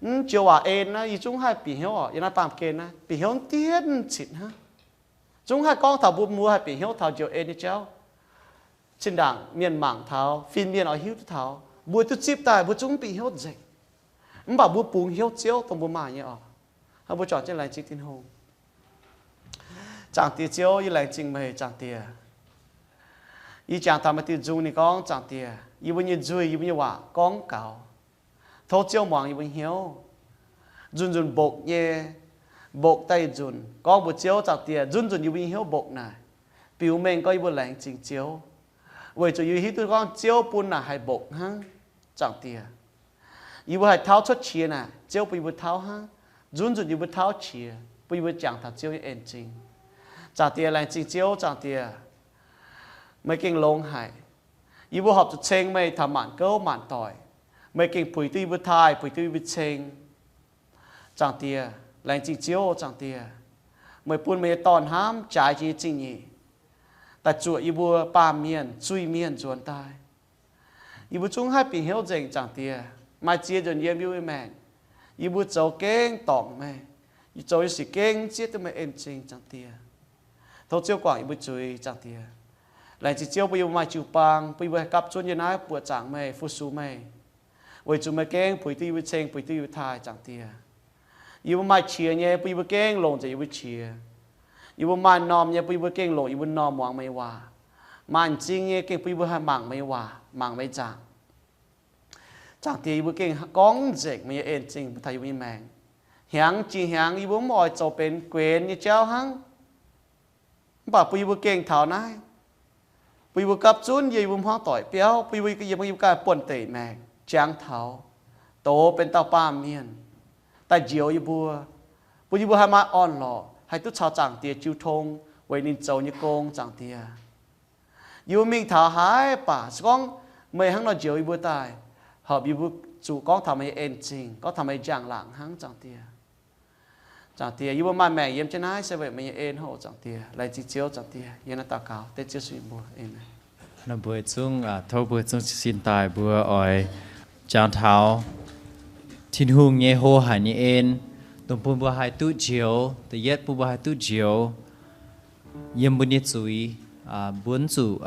mv joux waac en naaiv yie zungv haih bieqc hnyouv oc, yiem naaiv baamh gen naaiv bieqc hnyouv dietv mv citv hnangv. Zungv haih gorngv taux mbuo, mbuo haih bieqc hnyouv taux njoux en nyei jauv. Zinh ndaangc mienh mangc taux, fin-mienh oix hiuv duqv taux, mbuo duqv zipv daaih mbuo zungv bieqc hnyouv nzengc. Mv baac mbuo bungx hnyouv Ziouv dongh mbuo maaih nyei oc. Hnangv mbuo juangc jienv laengz zingh Tin-Hungh. Zaangc Diex Ziouv, yie laengz zingh meih, Zaangc Diex. Yie jangx taux maaih diuh nzung ninh gorngv, Zaangc Diex, yie mbuo nyei nzuih, yie mbuo nyei waac gorngv gaux. Tov Ziouv muangx yie mbuo hnyouv. Nzunc-nzunc mbokc nyei, mbokc daaih nzunc gorngv mbuox Ziouv, Zaangc Diex, nzunc-nzunc yie mbuo nyei hnyouv mbokc naaic, biux mengh gorngv yie mbuo laengz zingh Ziouv, weic zuqc yie hiuv duqv gorngv Ziouv bun naaic haih mbokc hnangv. Zaangc Diex, yie mbuo haih tauv cuotv qiex naaic, Ziouv bun yie mbuo tauv hnangv. Nzunc-nzunc yie mbuo tauv qiex, bun yie mbuo jangx taux Ziouv nyei en-zingh. Zaangc Diex, laengz zingh Ziouv, Zaangc Diex, meih gengh longx haic. Yie mbuo horpc zuqc ceng meih taux maanc gouv maanc doic. Meih gengh puix duqv yie mbuo taaih, puix duqv yie mbuo ceng. Zaangc Diex, laengz zingh Ziouv, Zaangc Diex, meih bun meih nyei Dorn hnamv jaaix jiex nyei zingh nyeic daaih zuoqc yie mbuo baamh mienh, zuiz-mienh nzuonx daaih. Yie mbuo zungv haih bieqc hnyouv nzengc, Zaangc Diex. Maaih ziex nzunc yiem yie mbuo maengc, yie mbuo zoux gengh dorngc meih, yie zoux nyei sic gengh zieqv duqv meih en-zingh, Zaangc Diex. Tov Ziouv guangc yie mbuo zuiz, Zaangc Diex. Laengz zingh Ziouv bun yie mbuo maaih jiu-baang, bun yie mbuo haih gapv zunv yiem naaiv buoqc zaangc meih, fu-sux meih, weic zuqc meih gengh puix duqv yie mbuo ceng, puix duqv yie mbuo taaih, Zaangc Diex. Yie mbuo maaih qiex nyei, bun yie mbuo gengh longc nzengc yie mbuo qiex. Yie mbuo maaih m'normh nyei, bun yie mbuo gengh longc yie mbuo m'normh muangx meih nyei waac. maaih m'zing nyei gengh bun yie mbuo haih mangc meih nyei waac, mangc meih nyei nzaangc. Zaangc Diex, yie mbuo gengh gorngv nzengc meih nyei en-zingh bun taux yie mbuo nyei maengc. Hnyangx jiex hnyangx yie mbuo mv oix zoux benx guenx nyei jauv hnangv. Mv baac bun yie mbuo gengh taux naaiv, bun yie mbuo gapv zunv yie mbuo hmuangv doic biauv, bun yie mbuo yiem yie mbuo ganh buonv-deic maengc jangx taux, doz benx dauh baamh mienh daaih njoux yie mbuo, bun yie mbuo haih maaih orn-lorqc, haih duqv caux Zaangc Diex jiu tong weic ninh zoux nyei gong, Zaangc Diex. Yie mbuo mingh taux haaix baac se gorngv meih hnangv nor njoux yie mbuo daaih, horpc yie mbuo zuqc gorngv taux meih nyei en-zingh, gorngv taux meih nyei njang-laangc hnangv, Zaangc Diex. Zaangc Diex, yie mbuo maaih maengc yiem jienv naaiv se weic meih nyei en hov, Zaangc Diex. Laengz zingh Ziouv, Zaangc Diex. Yie naaiv daux gaux dengv Ziouv Yesu nyei mbuox. Aamen. Mbuo zungv, tov mbuo zungv sin daaih mbuo oix jangx taux Tin-Hungh nyei hlo haic nyei en, dongh bun mbuo haih duqv njoux, da'yietv bun mbuo haih duqv njoux yiem mbuo nyei zuiz, mbuo mv zuqc,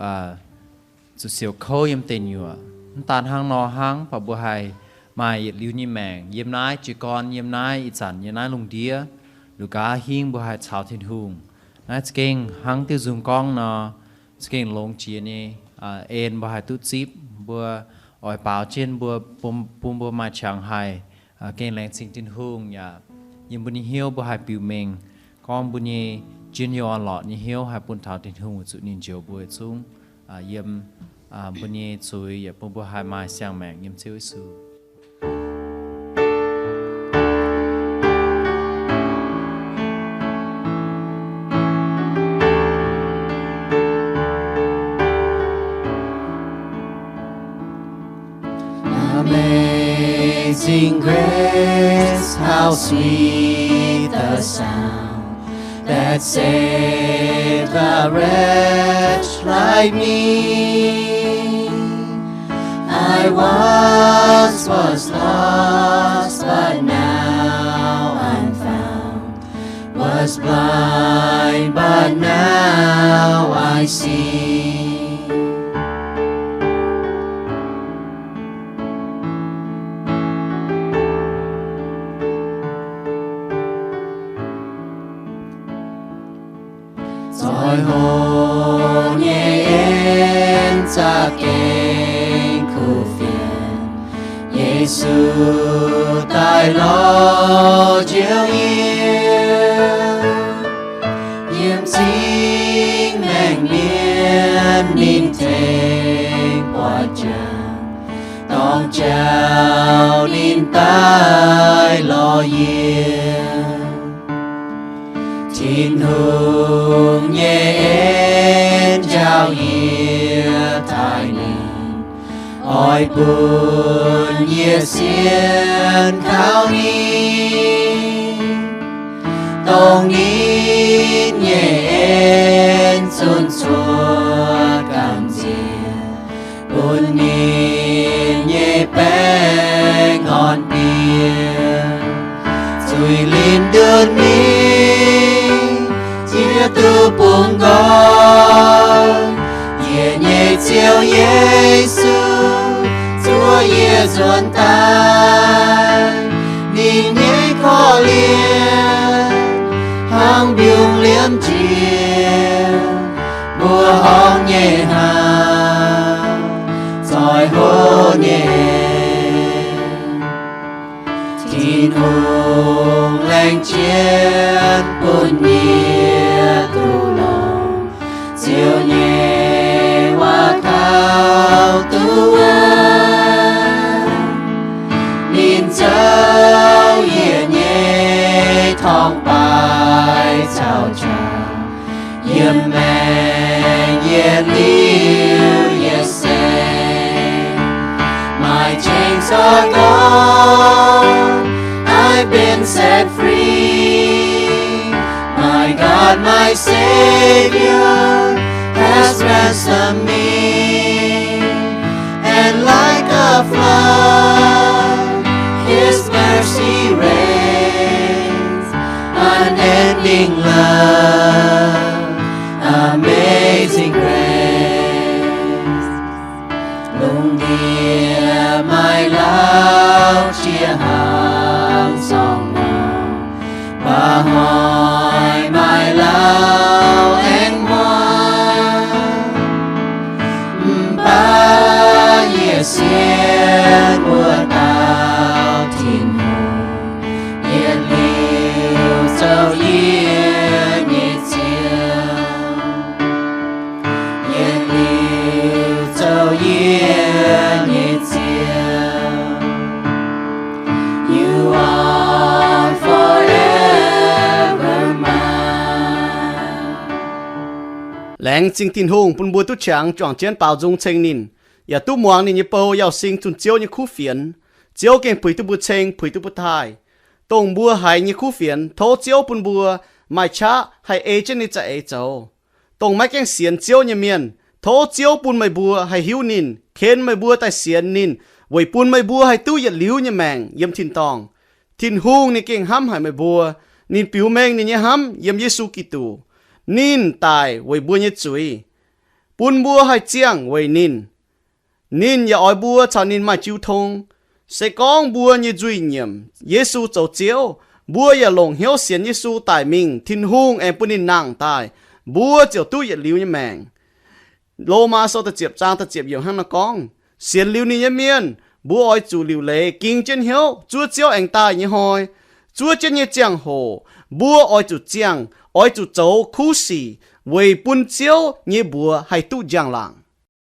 zuqc siouc kouv yiem deic nyuoqc. Mv daan hnangv nor hnangv, baac mbuo haih maaih yietc liuz nyei maengc yiem naaiv jiez gorn, yiem naaiv ih zanc, yiem naaiv lungh ndiev, liuz gaav hingv mbuo haih caux Tin-Hungh. Naaiv za'gengh hnangv diuh nzung gorngv nor, za'gengh longx jiex nyei en mbuo haih duqv zipv. Mbuo oix baaux jienv mbuo, bun mbuo maaih qangx haih gengh laengz zingh Tin-Hungh yaac yiem mbuo nyei hnyouv mbuo haih biux mengh gorngv mbuo nyei njien-youh orn-lorqc nyei hnyouv haih bun taux Tin-Hungh weic zuqc ninh njoux mbuo zungv yiem mbuo nyei zuiz, yaac bun mbuo haih maaih siang-maengc yiem Ziouv Yesu. Amazing grace, how sweet the sound that saved a wretch like me. I once was lost, but now I'm found, was blind, but now I see. Zoih hoc nyei en za'gengh kuv fienx, Yesu daaih lorz njoux yie. Yiem cing maengc mienh ninh tengx buatc jangx, dorng jauv ninh daaih lorz yie. Tin-Hungh nyei en njaaux yie taaih ninh, oix bun yie sienx kaux ninh. Dongh ninh nyei en zunc cuotv gamh nziex, bun ninh nyei baengh orn bieqc. Zuiz-lin ndunh mingh, yie duqv bungx nqoi. Yie nyei Ziouv Yesu zuov yie nzuonx daaih. Ninh nyei korv-lienh hnangv mbiungc liemh njiec, mbuo horngh nyei hnaangx, zoih hoc nyei. Tin-Hungh laengz jienv bun yie duqv longx, Ziouv nyei waac kaux duqv wuonv. Ninh zoux yie nyei torngv-baaix caux qangx, yiem maengc yietc liuz yietc seix. My chains are gone, I've been set free. My God, my Savior, has ransomed me. And like a flood, His mercy reigns, unending love, amazing grace. Lungh ndiev maaih lauh qiex hnaangx zorngh norm, baac hnoi maaih lauh aengx muangx. Sienx mbuo dauh Tin-Hungh, yietc liuz zoux yie nyei Ziouv, yietc liuz zoux yie nyei Ziouv. You are forever mine. Laengz zingh Tin-Hungh bun mbuo duqv qangx juangc jienv baaux nzung ceng ninh, yaac duqv muangx ninh nyei bou Yauh Sing zunh Ziouv nyei kuv fienx. Ziouv gengh puix duqv mbuo ceng, puix duqv mbuo taaih. Dongh mbuo haiz nyei kuv fienx, tov Ziouv bun mbuo maaih qaqv haih ei jienv ninh za'eix zoux. Dongh maiv gaengh sienx Ziouv nyei mienh, tov Ziouv bun meih mbuo haih hiuv ninh, ken meih mbuo daaih sienx ninh, weic bun meih mbuo haih duqv yietc liuz nyei maengc yiem tin-dorngh. Tin-Hungh ninh gengh hnamv haic meih mbuo. Ninh biux mengh ninh nyei hnamv yiem Yesu Giduc. Ninh daic weic mbuo nyei zuiz, bun mbuo haih ziangh weic ninh. Ninh yaac oix mbuo caux ninh maaih jiu tong. Se gorngv mbuo nyei nzuih nyiemc Yesu zoux Ziouv, mbuo yaac longc hnyouv sienx Yesu daic mingh, Tin-Hungh aengx bun ninh nangh daaih, mbuo ziouc duqv yietc liuz nyei maengc. Lomaa Sou da'ziepc zaang da'ziepc yiemc hnangv naaiv gorngv, sienx liuz ninh nyei mienh, mbuo oix zuqc liuc leiz ging jienv hnyouv zuov Ziouv aengx daaih nyei hnoi. Zuov jienv nyei ziangh hoc, mbuo oix zuqc ziangh, oix zuqc zoux kuv sic weic bun Ziouv nyei mbuox haih duqv njang-laangc.